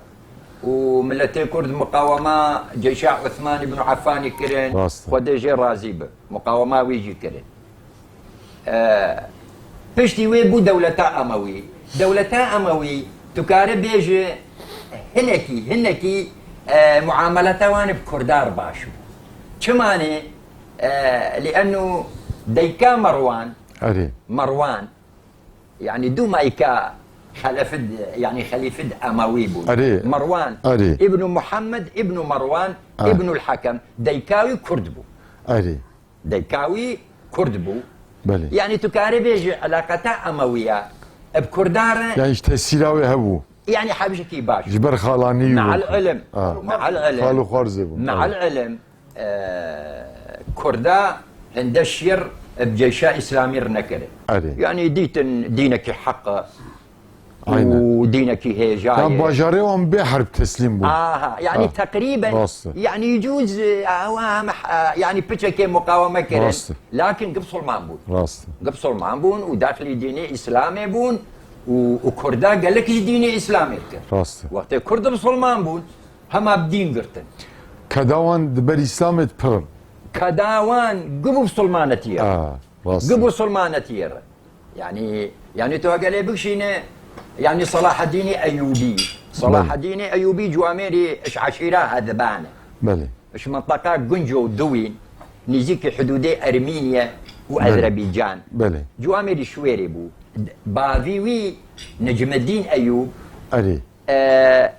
Û miletê Kurd muqawema ceyşa Uthman ibn Affanî kirin. Rast. Xwedê jê razî bi. Muqawema wî jî kirin. E, Piştî wê bû dewleta Emewî. Dewleta Emewî, tu kare bêje hinekî, hinekî, e, muamelata wan bi Kurda re baş bû. Çima ne? E, liennu dayika Merwan, Erê. Merwan, yani du mayika xelefid, yani xelîfid Emewî bûn. Erê. Merwan, Erê. Îbnu Muhammed, Îbnu Merwan, Ah. Îbnul Hakem, dayika wî Kurd bû. Erê. Dayika wî Kurd bû. Belê. Yani tu kare bêje elaqeta Emewiya bi Kurda re Yani ji tesîra wê hebû. Yani hewcekî baş. Ji ber xalanî Me'al bû. Ilim. Ha. Me'al ilim. Xal û xwarzê bû. Me'al Ha. ilim. E, Kurda hinde şer bi ceyşa Îslamî re nekire. Erê. Yani dîtin dînekî heq e. Aynen. Û dînekî hêja Tam ye. Bajarê wan bê herb teslîm bûn. Aha, yani Ha. teqrîben, Rast e. yani cûz, e, awa hem, e, yani piçekê muqaweme kirin. Rast e. Lakin gi bisilman bûn. Rast e. Gi bisilman bûn û daxilî dînê Îslamê bûn û, û Kurda gelek ji dînê Îslamê dikir. Rast e. Wextê Kurd bisilman bûn, hema bi dîn girtin. Keda wan di ber Îslamê de pir in. Keda wan gi bisilmanetiyê re. Ha, rast Gi e. bisilmanetiyê re. Yani, yani tu heger lê bikişîne, yani Salahaddînê Eyûbî. Salahaddînê Eyûbî ciwamêrî ji eşîra Hedban e. Belê. Ji minteqa Gunco Duwîn, nêzîkî hidûdê Ermîniye û Belê. Ezerbaycan. Belê. Ciwamêrî Şwêrê bû. Bavî wî Necmeddîn Eyûb. Erê.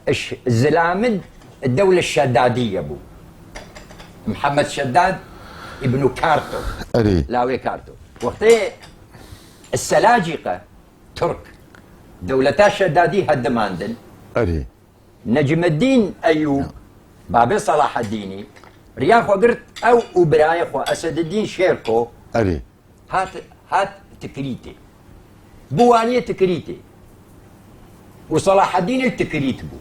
E, ş-, zilamid dewle Şedadiye bû. Mihemed Şedad îbnu Karto. Erê. Lawê Karto. Wextê Selacîqe, Tirk, dewleta Şedadî hedimandin. Erê. Necmeddîn Eyûb, babê Salaheddînî, riya xwe girt ew û birayê xwe Esededdîn Şêrko. Erê. Hat, hat Tikrîtê. Bû waliyê Tikrîtê. Û Salaheddîn li Tikrît bû.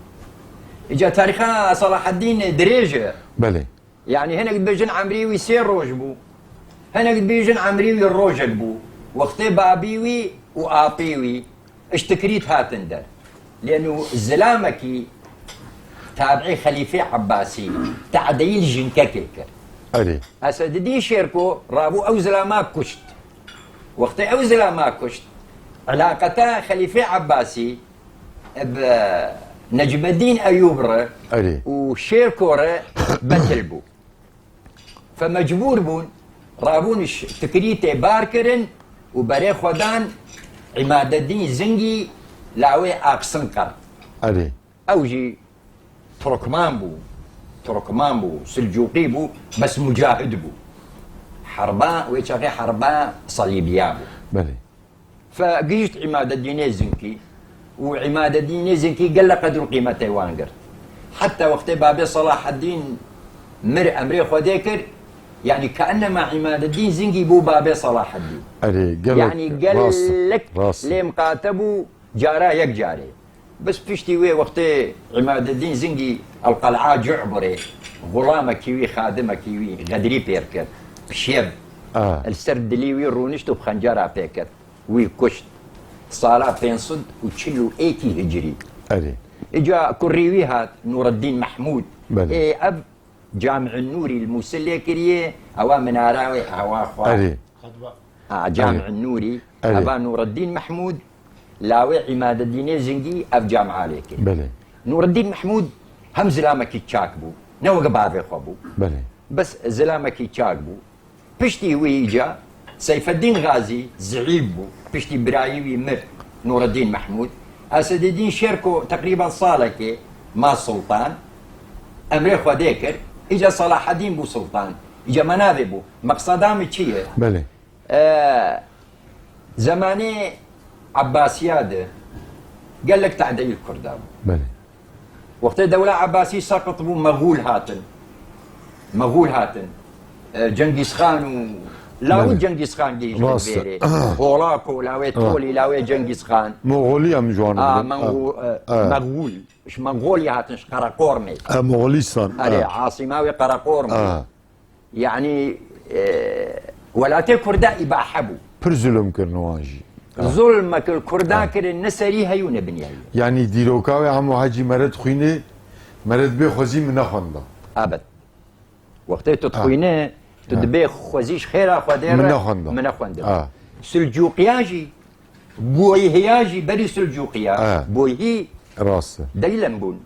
Îca tarîxa Salaheddîn dirêj e. Belê. Yani hinek dibêjin emrî wî sê roj bû. Hinek dibêjin emrî wî rojek bû. Wextê babî wî û apê wî ji Tikrît hatin der. Lênû zilamekî tabiî Xelîfê Ebbasî tadeyî li jinkekê kir. Erê. Esedidîn Şêrko rabû ew zilama kuşt. Wextê ew zilama kuşt, elaqeta Xelîfê Ebbasî bi Necmeddîn Eyûb re Erê. û Şêrko re betil bû. Fe mecbûr bûn, rabûn ji Tikrîtê bar kirin û berê xwe dan Îmadeddîn Zingî lawê Aqsinqer. Erê. Ew jî Turkman bû. Turkman bû, Silcûqî bû, bes mucahid bû. Herba, wê çaxê herba Salîbiya bû. Belê. Fe gihîşt Îmadeddînê Zinkî û Îmadeddînê Zinkî gelek qedr û qîmetê wan girt. Heta wextê babê Salaheddîn mir, emrê Xwedê kir, yani kaennema Îmadeddîn Zinkî bû babê Salaheddîn. Erê, gelek Yani rast e, gelek rast e. lê miqate bû cara yek carê. Bes piştî wê wextê Îmadeddîn Zingî El Qel'a Cu'burê xulamekî wî, xadimekî wî xedrî pê kir. Bi şêv. A. Li ser dilî wî rûnişt û bi xencara pê kir. Wî kuşt. Sala pênc sed û çil û êkî hicrî. Erê. Îca kurî wî hat, Nûreddîn Mehmûd. Belê. Ê, ev Cami'in Nûrî li Mûsil lê kiriye, ewa minara wê, ewa xwe. Erê. Ha, Cami'in Erê. Nûrî, Erê. eva Nûreddîn Mehmûd, lawê Îmadeddînê Zingî ev camia lê kiriye. Belê. Nûreddîn Mehmûd hem zilamekî çak bû, ne weke bavê xwe bû. Belê. Bes zilamekî çak bû. Piştî wî îca Seyfeddîn Gazî zîîf bû. Piştî birayî wî mir, Nûreddîn Mehmûd. Esedîdîn Şêrko teqrîben salekê ma sultan. Emrê Xwedê kir. Îca Salaheddîn bû sultan. Îca me navê bû. Meqseda min çi ye? Belê. E, zemanê Ebbasiya de gelek tadeyî Kurda bû. Belê. Wextê dewla Ebbasî seqit bû, Mexûl hatin. Mexûl hatin. E, Cengîz Xan û lawê Belê. Cengîz Xan gihîştin Rast e. vêrê. Holako, lawê Ha. Tolî, lawê Cengîz Xan. Moxolî em ji wan A, bigirin. Mexû-, Ha. e, Ha. Mexûl. Ji Mexolî hatin, ji Qereqormê. Ha, Moxolîstan. Erê, Ha. asîma wê Qereqormê. Ha. Yani, e, welatê Kurda îbahe bû. Pir zulm kirin wan jî. Ha. Zulmek li Kurda Ha. kirin ne serî heyû ne binyayî. Yani dîroka wê hemû hecî mere dixwîne, mere dibê xwezî min nexwenda. Ebed. Wextê tu Ha. dixwîne, tu Ha. dibê xwezî ji xêra Xwedê Min re nexwenda. min nexwendin. Ha. Silcûqiya jî Boyhiya jî berî Silcûqiya, Ah. Boyhî Rast e. Deylem bûn.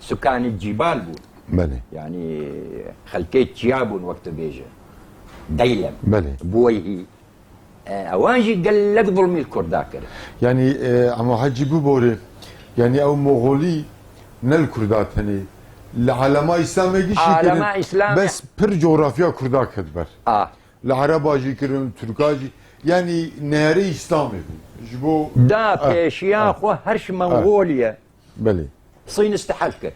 Sukanî cîbal bûn. Belê. Yanî xelkê çiya bûn wek tu bêje. Deylem. Belê. Boyhî. E, ewan jî gelek zulmî li Kurda kir. Yanî e, Emo Hecî bibore, yanî ew Moxolî ne li Kurda tenê. Li alema Îslamê gişî Alema kirin. Îslamê- Bes pir coğrafya Kurda ket ber. A, Li Ereba jî kirin, Turka jî. Yanî nêrê Îslamê bû. Ji bo da Ah, pêşiya ah, xwe her ji Mongoliye. Belê. Sîn istihal kir.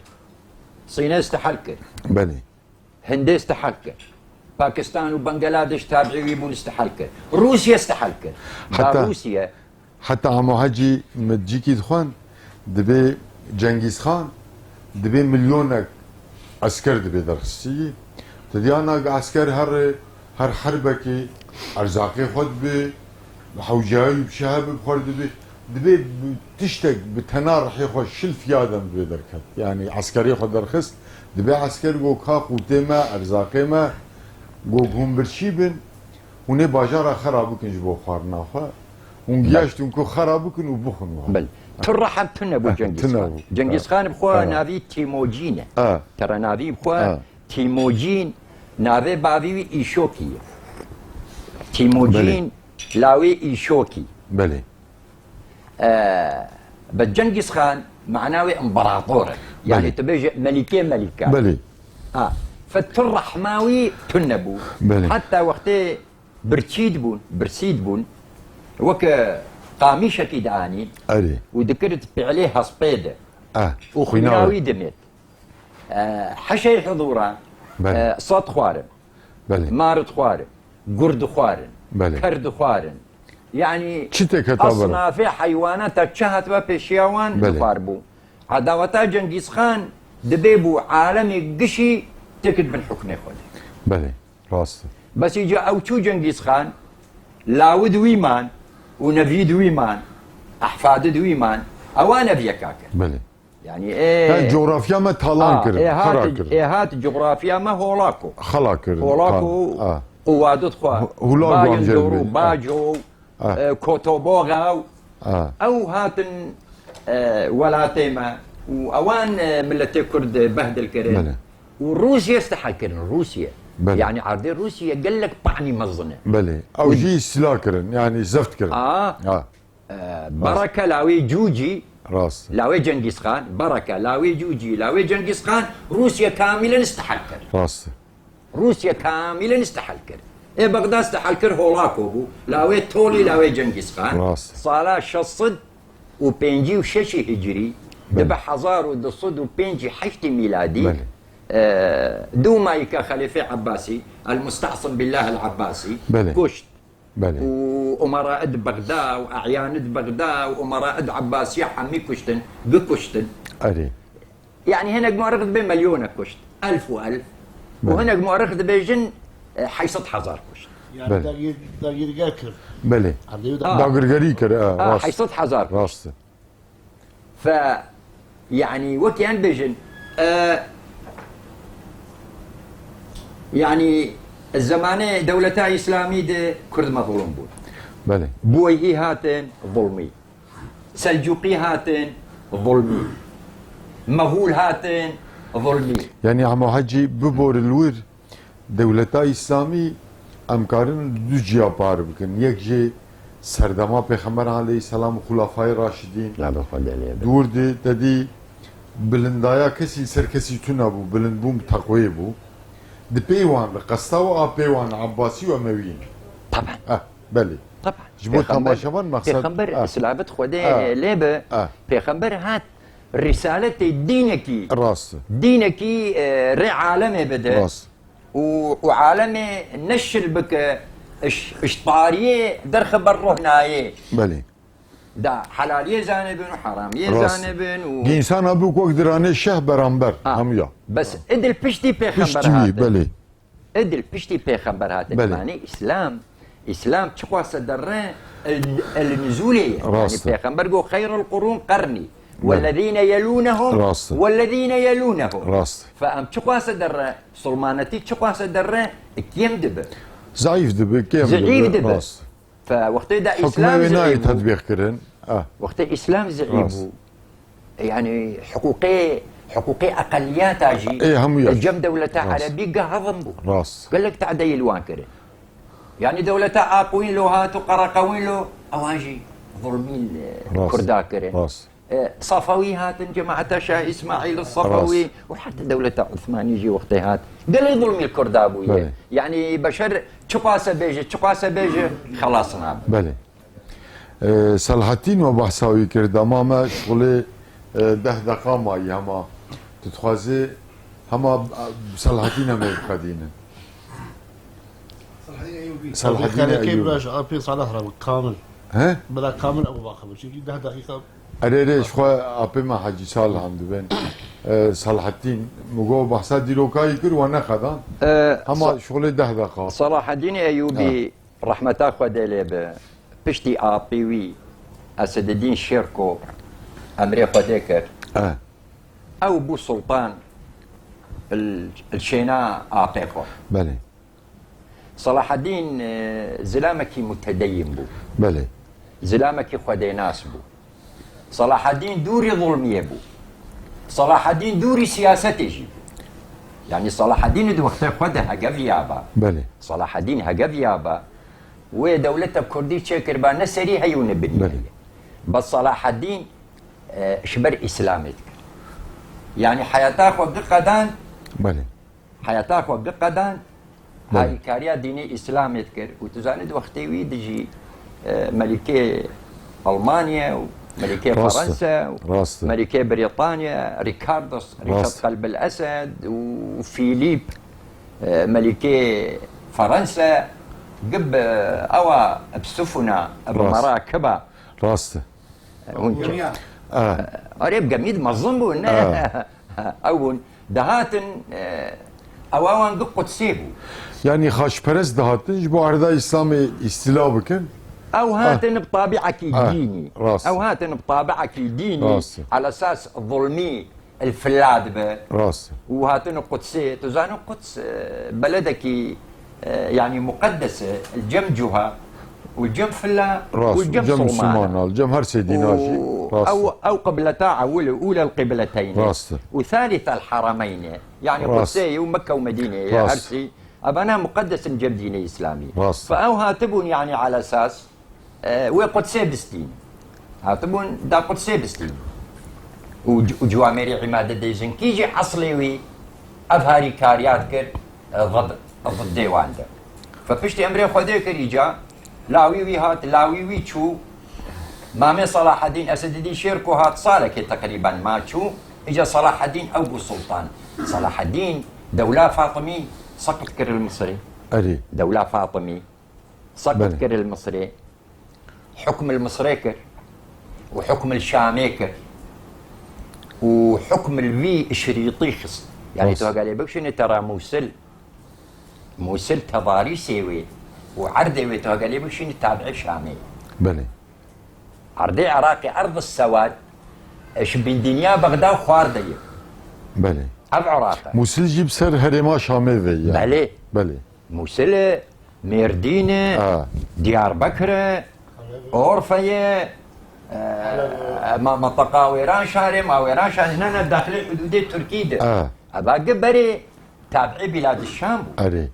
Sîne istihal kir. Belê. Hindê istihal kir. Pakistan û Bangladeş tabiî wî bûn istihal kir. Rûsye istihal kir. Da Heta- Rûsye Heta Emo Hecî min cîkî dixwend, dibê Cengîz Xan, dibê milyonek esker dibê derxistî. Te diya na esker her, her herbekê erzaqê xwe dibê, hewcayî bi şehe bi xwe dibê, dibê bi tiştek bi tena rihê xwe şil fiyaden dibê derket. Yanî eskerê xwe derxist, dibê esker go ka qûtê me, erzaqê me, go hûn birçî bin, hûn ê bajara xera bikin ji bo xwarina xwe. Hûn giyaştin ku xera bikin û bixwin wan. Bil. Tu rehem tune bû Cengîz Tune Xan. bû. Cengîz Ha. Xan bi xwe Ha. navî Tîmocîn e. Ha. Tere navî bi xwe Ha. Tîmocîn, navê bavî wî Îşokî ye. Tîmocîn lawê Îşokî. Belê. E, be Cengîz Xan mana wê împarator e. Yani Belê. Tu bêje melikê melika. Belê. Ha. Fe tu rehma wî tune bû. Belê. Heta wextê birçî dibûn, birsî dibûn, weke qamîşekî dianîn Erê. û dikirit pêlê hespê de. Ah, Û xwîna xwîna wî. Wî dimêt. E, heşê hizûra, Belê. e, sed xwarin, Belê. mar dixwarin, gur dixwarin, Belê. ker dixwarin. Yani Çi tê keta ber? Asnafê heywanata çi hatibe pêşiya wan Belê. dixwar bû. Edaweta Cengîz Xan dibê bû alemê gişî têkit bin hukmê xwe de. Belê. Rast e. Bes îca ew çû Cengîz Xan, lawid wî man û nevîd wî man, ehfadid wî man, ewa neviyeka kir. Belê. Yani ê, Yani coğrafya me talan a, kir, ê xera hat, kir. Ê hat coğrafya me holako. Xela kir. Holako Ah. quwadid xwe. Hu-, hula Bayên guamcel doru, bê. baco, Ah. e, kotoboga. Ah. Ew hatin, e, welatê me û ewan, e, milletê Kurd behdil kirin. Belê. Û Rûsye istihal kirin, Rûsye. Belê. Yani erdê Rûsye gelek panî mezin e. Belê. Ew jî îstîla kirin, yani zeft kirin. A, Ha. e, Bereke lawê Cûcî, Rast. lawê Cengîz Xan, Bereke lawê Cûcî, lawê Cengîz Xan, Rûsye kamîlen istihal kir. Rast. Rûsye kamîlen istihal kir. Ê Bexda istihal kir holako bû. Lawê Tolî, lawê Cengîz Xan. Rast. Sala şeş sed û pêncî û şeş hicrî, Belê. dibe hezar û du sed û pêncî heştî mîladî, Belê. e, dûmayî ke Xelîfê Ebbasî, El Mustasim Billah El Ebbasî, Belê. kuşt. Belê. Û umeraid Bexda û e'yanid Bexda û umeraid Ebbasiya hemî kuştin, bikuştin. Erê. Yani hinek muerrix dibê milyonek kuşt. Elf û elf. Û Belê. Hinek muerrix dibêjin, e, heyşt sed hezar kuşt. Yani Belê. dagir, dagirger kir. Belê. Erdê wî Ha. da Dagirgerî kir. Ha, Ha, rast. heyşt sed hezar. Rast. Fe, yani wekî em bêjin, e, yani zemanê dewleta Îslamî de Kurd mezlûm bûn. Belê. Buweyhî hatin, zulmî. Selcûqî hatin, zulmî. Mehûl hatin, zulmî. Yani Emo Hecî bibore li wir, dewleta Îslamî em karin du ciya par bikin. Yek jê serdema Pêxember aleyhisselam û Xulafayê Raşidîn. Nabê xwe delê be. Dûr de te dî bilindaya kesî li ser kesî tune bû, bilindbûn bi teqweyê bû. Di pê wan, li qesta û a pê wan Ebbasî û Emewî ne. Taban. Eh, belê. Taban. Ji bo temaşevan mexsed- Pêxember Ah. silavet Xwedê Ah. lê be. Ah. Pêxember hat risaletê dînekî, Rast. dînekî, e, rê alemê bide. Rast. Û, û alemê neşir bike, iş, iş tariyê derxe ber rohnayê. Belê. Da helaliyê zanibin û heramiyê Rast. zanibin û Gînsana bû ku wek diranê şeh beramber. Ha. Hemiya. Bes idil piştî pêxember Piştî wî, hatin. Belê. Idil piştî pêxember hatin. Belê. Yani Îslam, Îslam çiqas derre el, el nuzulê ye. Rast. Yani pêxember got, "Xeyrul qurun qernî. Belê. Wellezîne yelûnehum. Rast. Wellezîne yelûnehum." Rast. Fe em çiqas derre, sulmanetî çiqas derre, kêm dibe. Zayıf dibe, kêm Zayıf dibe. Rast. Fe wextê de Hukmê Îslam wê zirî nayê bû. Tetbîq kirin. Ah. Wextê Îslam zirî Rast. Bû. Yani hiqûqê, hiqûqê eqeliyata jî Ê, hemû ya. Cem dewleta Rast. Erebî gehevin bû. Rast. Gelek tadeyê li wan kirin. Yani dewleta Aqwîn lo hat û Qereqewîn lo ewan jî zulmî li Rast. Kurda kirin. Rast. E, Safewî hatin, cemaeta Şah Îsmaîl Safewî Rast. Û heta dewleta Osmanî jî wextê hat. Gelek zulmî li Kurda bûye. Belê. Yani beşer çiqase bêje, çiqase bêje, xelas nabe. Belê. Ee, Selahattîn me behsa wî kir, dema me şixulê, e, deh deqa mayî hema. Tu dixwazî hema, e, Selahattîn em ê bixwedînin. Selahattîn Eyyûbî. Selahattîn Xelekê Eyyûbî. Bila ji apê Salih re bi kamil. He? Bila kamil ew vaxibin. Çünkü deh deqîqa Erê, erê, ji xwe apê me Hecî Salih em dibên. E, Selahattîn, min got behsa dîrokayî kir, we nexedan. E, Hema Sa-, şixulê deh deqa. Selahaddîn Eyyûbî, Ha. Rehmeta Xwedê lê be, piştî apê wî Esededîn Şêrko emrê Xwedê kir. Eh. Ew bû sultan il, il şêna apê xwe. Belê. Selahaddîn, e, zilamekî mutedeyîn bû. Belê. Zilamekî xwedênas bû. Selahaddîn dûrî zulmiyê bû. Selahaddîn dûrî siyasetê jî bû. Yani Selahaddîn di wextê xwe de hegeviya ba. Belê. Selahaddîn hegeviya ba. Wê dewleta Kurdî çêkiriba ne serî heyû ne binî Belê. Heye. Bes Selahaddîn, e, ji ber Îslamê dikir. Yani heyata xwe biqedand. Belê. Heyata xwe biqedand, Belê. Harîkariya dînê Îslamê dikir û tu zanî di wextê wî de jî, e, Melikê Almanya û Melikê Rast e. Faransa û Rast e. Melikê Brîtanya, Ricardos, Richard Rast. Qelb el Esed û Philip, e, Melikê Faransa, gib, e, ewa bi sifûna, bi Rast. Merakiba. Rast e. Hûn çi? Gemî ya. Ah. Erê, bi gemî de mezin bûn, ne? Ah. Ew bûn, dihatin, e, ewa wan gi Qudsê bû. Yanî xaçperest dihatin, ji bo erda Îslamê îstîla bikin. Ew Ah. Hatin bi tabiekî Ah, dînî. Rast. Ew hatin bi tabiekî dînî. Rast. Ala esas zulmî, el fila dibe. Rast. Û hatin Qudsê, tu zanî Quds, e, beledekî, e, yanî muqeddes e, el cem cuha û cem fila Rast. Û cem Cem Sulmana. Sulmana, cem her sê dîna jî. Û Rast. Ew, ew qibleta ewil, ûlel qibleteyne. Rast. Û thalitha el harameyne. Yani Rast. Qudsê û Mekke û Medîne, Rast. Her sî. Evana muqeddesin cem dînê Îslamî. Rast. Fe ew hatibûn yani ala esas E, wê Qudsê bistîn. Hatibûn da Qudsê bistîn. Û, û ciwamêrî îmadedê jinkî jî eslê wî ev harîkariya dikir, e, zid, ziddê wan de. Fe piştî emrê Xwedê kir îca, lawî wî hat, lawî wî çû, mamê Selahedîn Esededîn Şêrko hat, salekê teqrîben ma çû, îca Selahedîn ew bû sultan. Selahedîn, dewla Fatimî seqit kir li Misirê. Erê. Dewla Fatimî. Seqit Belê. Kir li Misirê, hukm li Misirê kir û hukm li Şamê kir û hukm li vî şirîtî xist. Yani Rast. Tu hegalê bikişînî tera Mûsil, Mûsil tedarîsê wê û erdê wê tu hegalê bikişînî tabiî Şamê. Belê. Erdê Iraqê, erd sewad, ji bîndîniya Bexda xwar de ye. Belê. Ev Iraq e. Mûsil jî bi ser herêma Şamê ve ye. Belê. Belê. Mûsil e, Mêrdîn e, Ha. Diyarbekir e, Orfe ye, e, ma-, menteqa Wêranşarê, ma Wêranşarê, ne, ne, daxilê hudûdê Tirkî de. Ha. Eva gi berê tabiî Bîladişşam bû. Erê.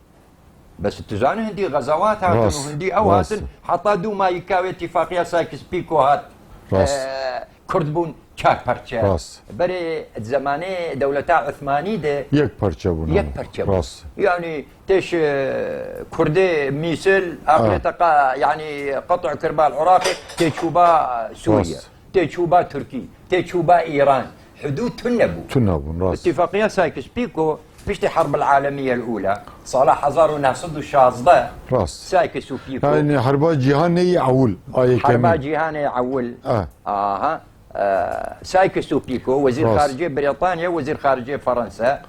Bes tu zanî hindî xezewat hatin Rast, û hindî ew rast. Hatin, heta dû mayîka wê tifaqîya Sykes-Picot hat. Rast. E, Kurd bûn çar parçe. Rast. Berê zemanê dewleta Osmanî de Yek parçe bûn yek ama. Parçe bûn. Rast. Yani têş, e, Kurdê Mîsil, Ha. Aqlê teqa, yani qet'u kirba li Iraqê, tê çûba Sûriye, Rast. Tê çûba Tirkî, tê çûba Îran. Hudûd tune bû. Tune bûn, rast. Îtîfaqiya Sykes-Picot, piştî Herb el Alemiye el Ula, sala hezar û neh sed û şazdeh, Rast. Sykes û Picot. Yani herba cîhanê yê ewil, ayê Herba kemîn. Cîhanê ewil. Ah. Aha. E, Sykes û Picot, wezîr Rast. Xaricê Brîtanya, wezîr xaricê Fransa,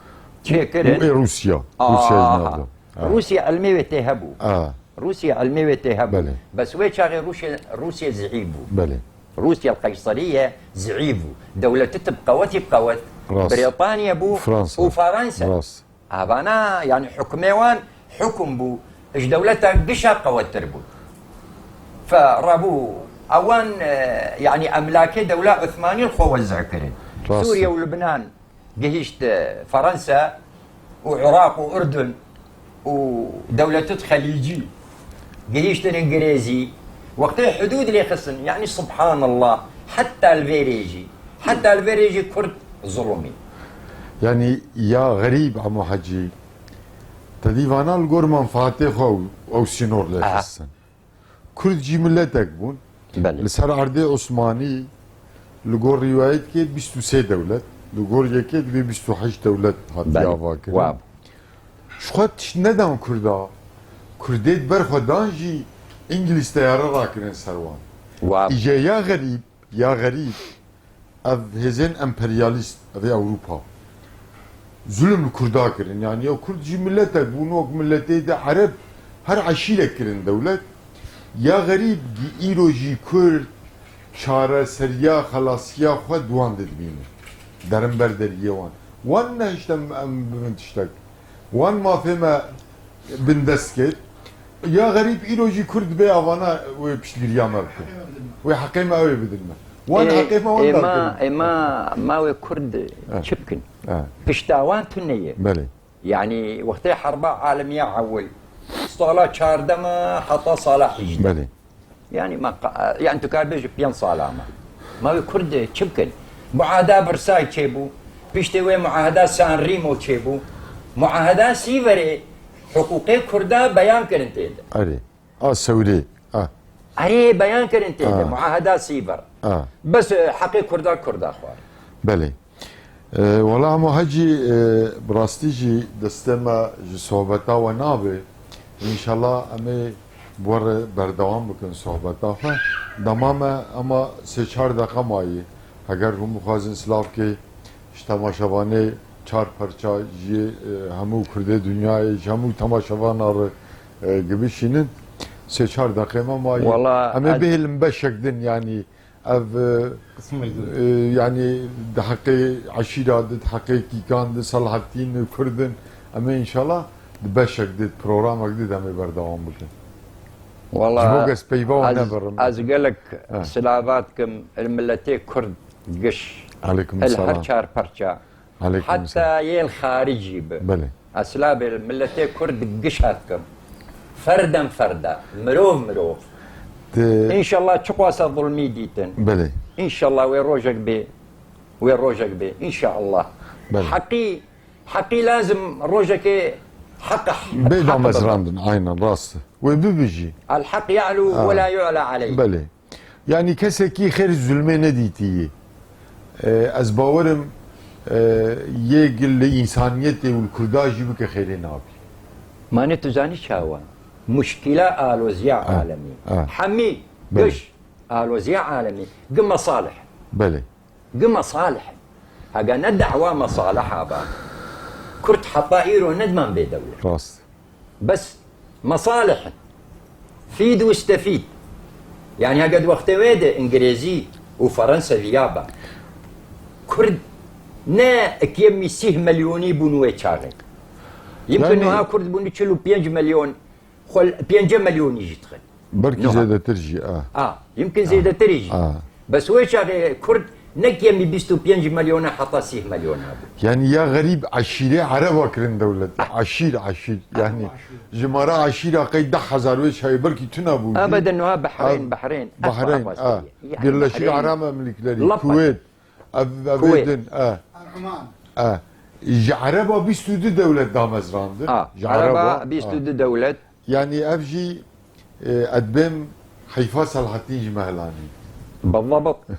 çêkirin. Û ê Rûsya. Aha. Rûsya ji nav da. Ah. Rûsya ilmê wê tê hebû. Ah. Rûsya ilmê wê tê hebû. Belê. Bes wê çaxê Rûsya, Rûsya zîîf bû. Belê. Rûsya Qeyseriye zîîf bû. Dewleti tib qewetî bi qewet Rast. Brîtanya bû Fransa. Û Faransa. Rast. Evana, yani hukmê wan hukum bû, ji dewleta gişa qewettir bû. Fe rabû ewan, e, yanî emlakê dewla Osmanî li xwe wezî kirin. Rast. Sûriye û Lubnan gihîşt, e, Fransa û Iraq û Urdun û dewletût xelîcî gihîştin Îngirêzî. Wextê hudûd lê xistin, yanî subhanallah, heta li vê rê jî, heta li vê rê jî Kurd zulmî. Yanî ya xerîb Emo Hecî, te dî vana li gor menfaatê xwe ew, ew sînor lê Aha. xistin. Kurd jî miletek bûn. Belê. Li ser erdê Osmanî, li gor rîwayetê bîst û sê dewlet, li gor yekê dibê bîst û heşt dewlet hatiye Belê. avakirin. Wa bû. Ji xwe tişt nedan Kurda. Kurdê di ber xwe dan jî Îngilîz teyare rakirin ser wan. Wa bû. Îje ya xerîb, ya xerîb, ev hêzên emperyalîst, ev ê Ewropa, zulm li Kurda kirin. Yanî ya Kurd jî miletek bûn, wek miletê de Ereb her eşîrek kirin dewlet. Ya xerîb, îro jî Kurd çareseriya, xelasiya xwe di wan de dibîne. Derin ber deriyê wan. Wan nehişte em, em bibin tiştek. Wan mafê me bindest kir. Ya xerîb, îro jî Kurd dibê avana wê piştgiriya me bikin. Wê heqê me ew ê bidin me. Wan Ê, heqê me wan ê ma, dakirin. ê ma, ma wê Kurd Eh. çi bikin? Eh. Pişta wan tune ye. Belê. Yanî wextê herba alemiya ewil, sala çardeh me heta sala hejdeh. Belê. Yanî me qa-, yanî tu kar bêjî pênc sala me. Me wê Kurd çi bikin? Muaheda Versay çêbû. Piştê wê muaheda San Remo çêbû. Muaheda Sîverê hiqûqê Kurda beyan kirin tê de. Erê. A Sewrê. A. Erê, beyan kirin tê de. A. Muaheda Sîver. A. Bes, e, heqê Kurda, Kurda xwar. Belê. E, wela Emo Hecî, e, bi rastî jî destê me ji sohbeta we nabe. Înşallah em ê bi we re berdewam bikin sohbeta xwe. Dema me ema sê çar deqa maye. Heger hûn bixwazin silav kê ji temaşevanê çar perça jî, e, hemû Kurdê dinyayê, ji hemû temaşevana re, e, gibişînin. Sê çar deqê me maye. Wela Em ê ez bihêlin beşek din, yanî Ev, e, Qismê din. e, yanî di heqê eşîra di, di heqê kîkan di, Selahattîn û Kurd in. Em ê înşallah di beşek di, di programek di, em ê berdewam bikin. Wala Ji bo kes peyva wan ez, nebirim. ez gelek Eh. silava dikim il miletê Kurd giş. Aleykum Il selam. her çar perça. Aleykum Heta selam. yê li xaricî bi. Belê. Ez silabê li miletê Kurd giş dikim. Ferden ferda, mirov mirov. Di- Înşallah çiqasa zulmî dîtin. Belê. Înşallah wê rojek bê, wê rojek bê. Înşallah. Belê. Heqî, heqî lazim rojekê heq, Bê heq damezrandin, aynen, rast. Wê bibijî. El heq ya'lu Ha. ve la yu'la aleyh. Belê. Yanî kesekî xêr zulmê nedîtî. E, ez bawerim, e, yê gil li însaniyetê û li Kurda jî bike xêrê nabî. Mane tu zanî çawa? Muşkîla aloziya Ha. alemî. Ha. Hemî Belê. giş aloziya alemî. Gi mesalih. Belê. Gi mesalih. Hega ne da'wa mesaliha ba, Kurd heta îro nediman bê dewlet. Rast. Bes mesalih in. Fîd û stefîd. Yanî hege di wextê wê de Îngirêzî û Ferenseviya ba, Kurd ne ikiyemî sîh milyonî bûn wê çaxê. Yimkin Yanî niha Kurd bûn çil û pênc milyon, xwe pêncî milyonî jî dixin. Belkî Niha. zêdetir jî, a. A, yimkin A. zêdetirî jî. A. Bes wê çaxê Kurd ne kemî bîst û pênc milyona heta sîh milyona bû. Yanî ya xerîb eşîrê Ereba kirin dewlet. Ah. Eşîr, eşîr. Ah, Yanî eşîr. jimara eşîra qey deh hezar wê çaxê belkî tuna bû jî. Ebeden niha Behreyn, Ah. Behreyn. Behreyn, Ev ah. Bahreyn. Birleşik Bahreyn. Arap Emirlikleri, Lapat. Kuweyt. Ev, ev Kuweyt. din, ah. Oman. Ah. Ji Ereba bîst û du dewlet damezrandin. Ah. Ji Ereba, Ereba, bîst û du ah. dewlet. Yanî ev jî, e, edbêm heyfa Selahattîn ji me helanî. Bizabt.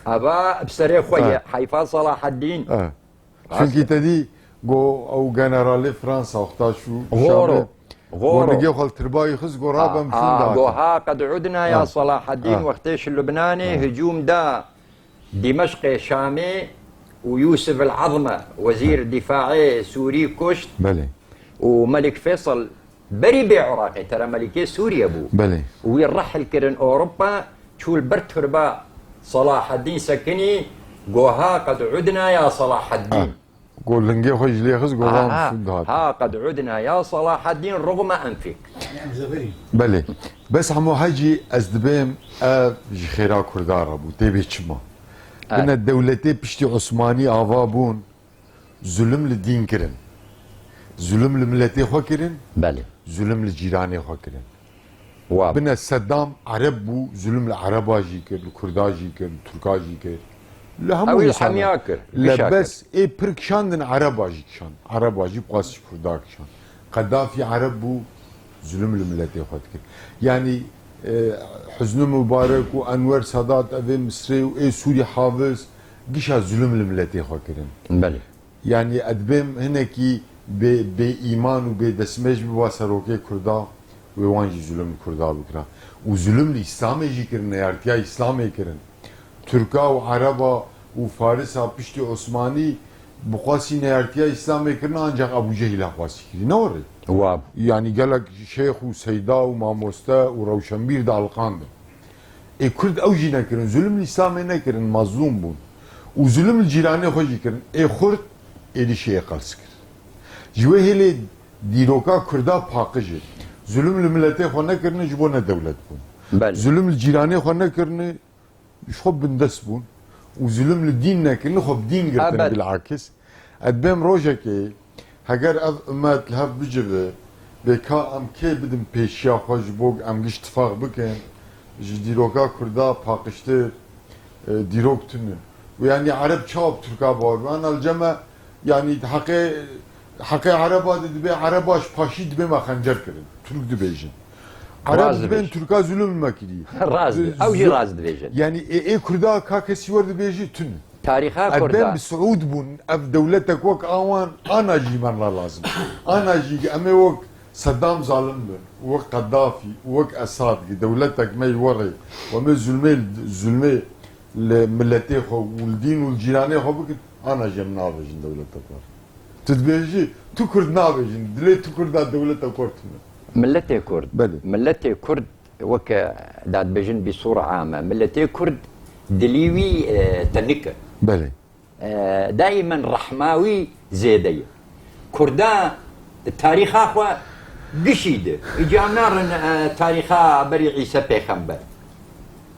Eva bi serê xwe ye. Ha. Heyfa Selahaddîn. Ha. Rast Çünkü e. te dî go ew generalê Fransa wexta şu Goro. Şamê, Goro. go nigê xwe li tirbayî xist, go Ha, rabem ha, şûnda go ha qed udna ya Ha. Selahaddîn Ha. wextê ji Lubnanê Ha. hicûm da Dimeşqê Şamê û Yûsif el Azme, wezîr Ha. dîfaê Sûrî kuşt. Belê. Û Melik Feysel Berî bê Iraqê, tera Melîkê Sûriye bû. Belê. Wî rehil kirin Ewropa, çû li ber turba Selahaddîn sekinî, goha qed udna ya Selahaddîn. Ah. Go lingê xwe ji lê xist, go Ha, van ha, sûd dihat. Ha, qed udna ya Salahaddin rugma enfik. Belê. Bes hemû hecî ez dibêm ev ji xêra Kurda re bû. Tê bê çima? Evet. Bine dewletê piştî Osmanî ava bûn, zulm li dîn kirin. Zulm li miletê xwe kirin. Belê. Zulm li cîranê xwe kirin. Wa. Bine Seddam Ereb bû, zulm li Ereba jî kir, li Kurda jî kir, li Turka jî kir. Li hemû Ew ê însana. Hemiya kir, gişa kir. Lebes ê pir kişandin Ereba jî kişand. Ereba jî bi xwest ji Kurda kişand. Qedafî Ereb bû, zulm li miletê xwe dikir. Yanî, e, Hüsnü Mubarek û Enwer Sadat, evê Misrê û ê Sûrî Hafiz, gişa zulm li miletê xwe kirin. Belê. Yanî, ez dibêm hinekî bê, bê îman û bê destmêj biba serokê Kurda, wê wan jî zulm li Kurda bikira. Û zulm li Îslamê jî kirin, neyartiya Îslamê kirin. Turka û Ereba û Farisa piştî Osmanî bi xwasî neyartiya Îslamê kirin, ancaq Ebû Cehîla xwasî kirî. Ne were? Wa. Yanî, gelek şeyx û seyda û mamoste û rewşenbîr dialiqandin. Ê Kurd ew jî nekirin, zulm li Îslamê nekirin, mazlûm bûn. Û zulm li cîranê xwe jî kirin. Ê xurt êdî şiyê qels kir. Ji wê hêlê dîroka Kurda paqij e. Zulm li miletê xwe nekirine, ji bo nedewlet bûn. Belê. Zulm li cîranê xwe nekirine, ji xwe bindest bûn. Û zulm li dîn nekirine, xwe bi dîn girtine. Ebed. Bilakis. Ez dibêm rojekê, heger ev ummet li hev bicive, bê ka em kê bidin pêşiya xwe ji bo em giş tifaq bikin, ji dîroka Kurda paqijtir, e, dîrok tune. Û yanî Ereb çawa bi Turka bawer be? Ana li cem me, yanî heqê, heqê Ereba de dibê Ereba ji paşî dibê me xencer kirin. Turk dibêjin. Ereb Rast dibên dibêjin. Turka zulm me kirî. Rast di-, Zu-, ew jî zu-, rast dibêjin. Yanî ê, ê Kurda ka kesî wer dibêjî tune. Tarîxa Kurda. Edben bi Siûd bûn, ev dewletek wek awan, ana jî me ne lazim. Ana jî em ê wek Seddam zalim bin, wek Qedafî, wek Esad, ki dewletek me yî werê, we me zulmê, zulmê li miletê xwe û li dîn û li cîranê xwe bikin, ana jî em nabêjin dewletek wer. Tu dibêjî, tu Kurd nabêjin, dilê tu Kurda dewletek wer tune. Miletê Kurd. Belê. Miletê Kurd Weke dadibêjin bi sura ame, miletê Kurd dilî wî, e, tenik e. Belê. E, daîmen rehma wî zêde ye. Kurda tarîxa xwe gişî di. Îca narin, e, tarîxa berî Îse Pêxember.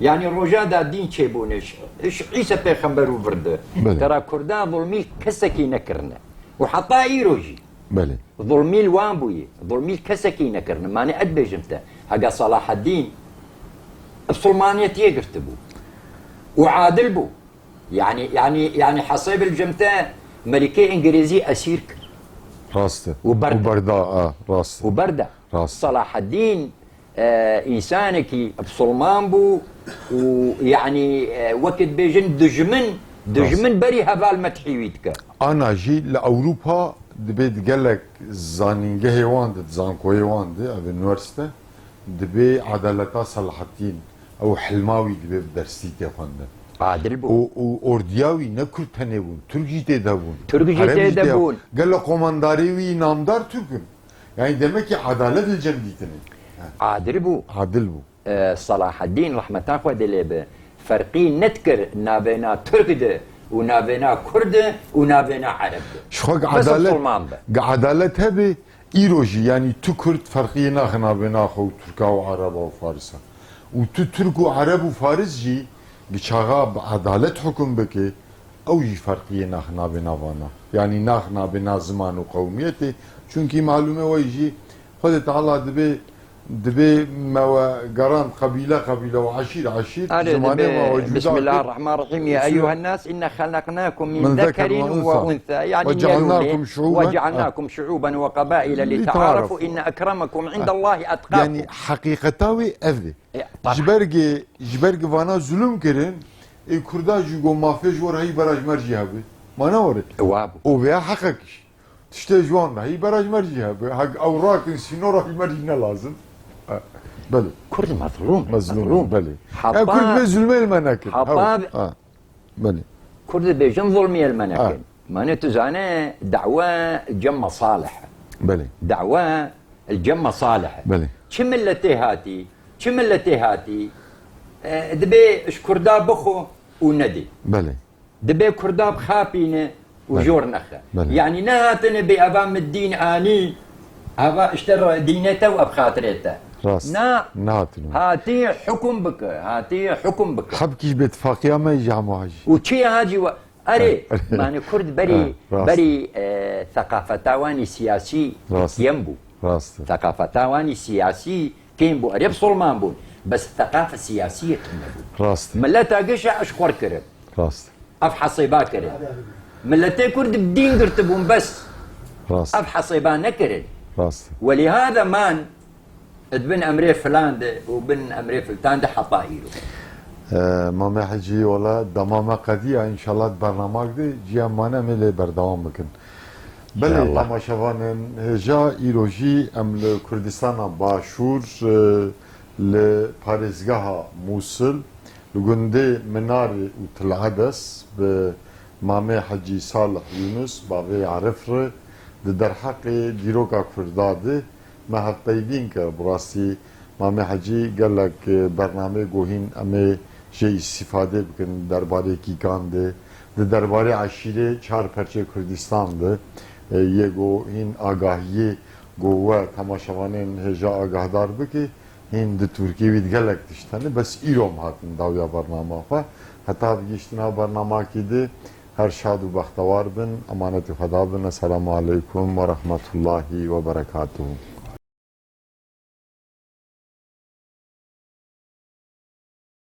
Yanî roja da dîn çêbûne, ş-, ş-, Îse Pêxember û vir di. Belê. Tera Kurda zulmî kesekî nekirine. Û heta îro jî. Belê. Zulmî li wan bûye. Zulmî li kesekî nekirine. Mane ez dibêjim te. Hega Salaheddîn bi silmaniyetiyê girtibû. Û adil bû. Yanî, yanî, yanî hesê bi li cem te Melikê Îngilîzî esîr kir. Rast e. Û berda. Û berda, a, rast e. Û berda. Rast e. Salaheddîn e, însanekî bisilman bû û, yanî, e, wekî dibêjin dijmin, dijmin berî heval medhî wî dike. Ana jî li Ewropa dibê di gelek zanîngehê wan de, di zankoyê wan de, ev unîversîte, dibê edaleta Selahattîn, ew hilma wî dibê bi derstî tê xwendin. Adil bû. Û, û ordiya wî ne Kurd tenê bûn, Tirk jî tê de bûn. Tirk jî Ereb tê jî de tê bûn. Gelo qomandarê wî namdar Tirk in. Yani demek ki adalet li cem dîtinê. Adil bû. Adil bû. E, Salahaddîn rehmeta Xwedê lê be, ferqî nedikir navêna Tirk de û navêna Kurd de û navêna Ereb de. Ji xwe Bes adalet, Musulman be. Ge adalet hebe, îro jî, yani tu Kurd ferqiyê naxe navêna xwe û Tirka û Ereba û Farisa. Û tu Tirk û Ereb û Faris jî, gi çaxa bi adalet hukum bike, Ew jî ferqiyê nax nabê navana. Yanî nax nabê na ziman û qewmiyetê. Çunkî malûme wey jî Xwedê Teala dibê, dibê me we gerand qebîle qebîle û eşîr eşîr, Erê, zimanê dibê, me we cuda kir. Bismillahirrahmanirrahim. Ya eyyuhen nas, inna xelaqnakum min zekerin ve unsa. Yanî, ve cealnakum şuuben, ve cealnakum şuuben ve qabaile li te'arafu, inne ekremekum indallahi etqakum. Yanî heqîqeta wê ev e. E, tabii. Ji ber gi, ji ber gi vana zulum kirin, ê Kurda jî got mafê ji we re hî berajmer jî hebe. Ma ne were? E, wa bû. O veya heqek iş. Tiştê ji wan re hî berajmer jî hebe. Hek ew rakin sînora ji me re jî ne lazim. E, belê. Kurd mezlûm, mezlûm, mezlûm. Belê. Heta, e, Kurd vê zulmê li me nekir. Heta, ha. Belê. Kurd dibêjin zulmiyê li me nekin. Ha. Mane tu zane dawa cem mesalih. Belê. Dawa cem mesalih. Belê. Çi milletê hatî, çi milletê hatî, e, dibê ji Kurda bixwe û nedê. Belê. Dibê Kurda bixapîne û Belê. jor nexe. Belê. Yanî nehatine bê eva min dîn anî, eva işte re-, dînê te û ev xatirê te. Rast. Na, Nehatine. hatî hukum bike, hatî hukum bike. Hebkî ji bêtifaqiya me jî hemû hecî. Û çi ye hacî we? Erê, Erê. mane Kurd berî, Ha, rast. berî, e, seqafeta wanî siyasî Rast. kêm bû. Rast. Seqafeta wanî siyasî kêm bû. Erê, bisolman bûn. Bes seqafe siyasî yek nebû. Rast. Mileta gişa eşxwar kirin. Rast. Ev hesêba kirin. Miletê Kurd bi dîn girtibûn bes. Rast. Ev hesêba nekirin. Rast. Welîhada man di bin emrê filan de û bin emrê filtan de heta îro. E, Mamê Hecî, wala dema me qediya, înşallah di bernamak de ciya mane em ê lê berdewam bikin. Belê, Înşallah. temaşevanên hêja, îro jî em li Kurdistana Başûr, e, li parêzgeha Mûsil, li gundê Minarê û Til Edes bi Mamê Hecî Salih Yunus, bavê Arif re, di derheqê dîroka Kurda de me hevpeyvîn kir. Bi rastî Mamê Hecî gelek, e, bernameyê ku hîn em ê jê îstîfadê bikin, derbarê kîkan de, di derbarê eşîrê çar perçê Kurdistan de, e, yê ku hîn agahiyê ku we temaşevanên hêja agahdar bike, hîn di Tirkiyê wî di gelek tişt hene, bes îro em hatin dawiya bernama xwe. Heta digihîştina bernamakî de her şad û bextewar bin, emanetî Xweda bin. Esselamu aleykum ve rahmetullahi ve berekatuhu.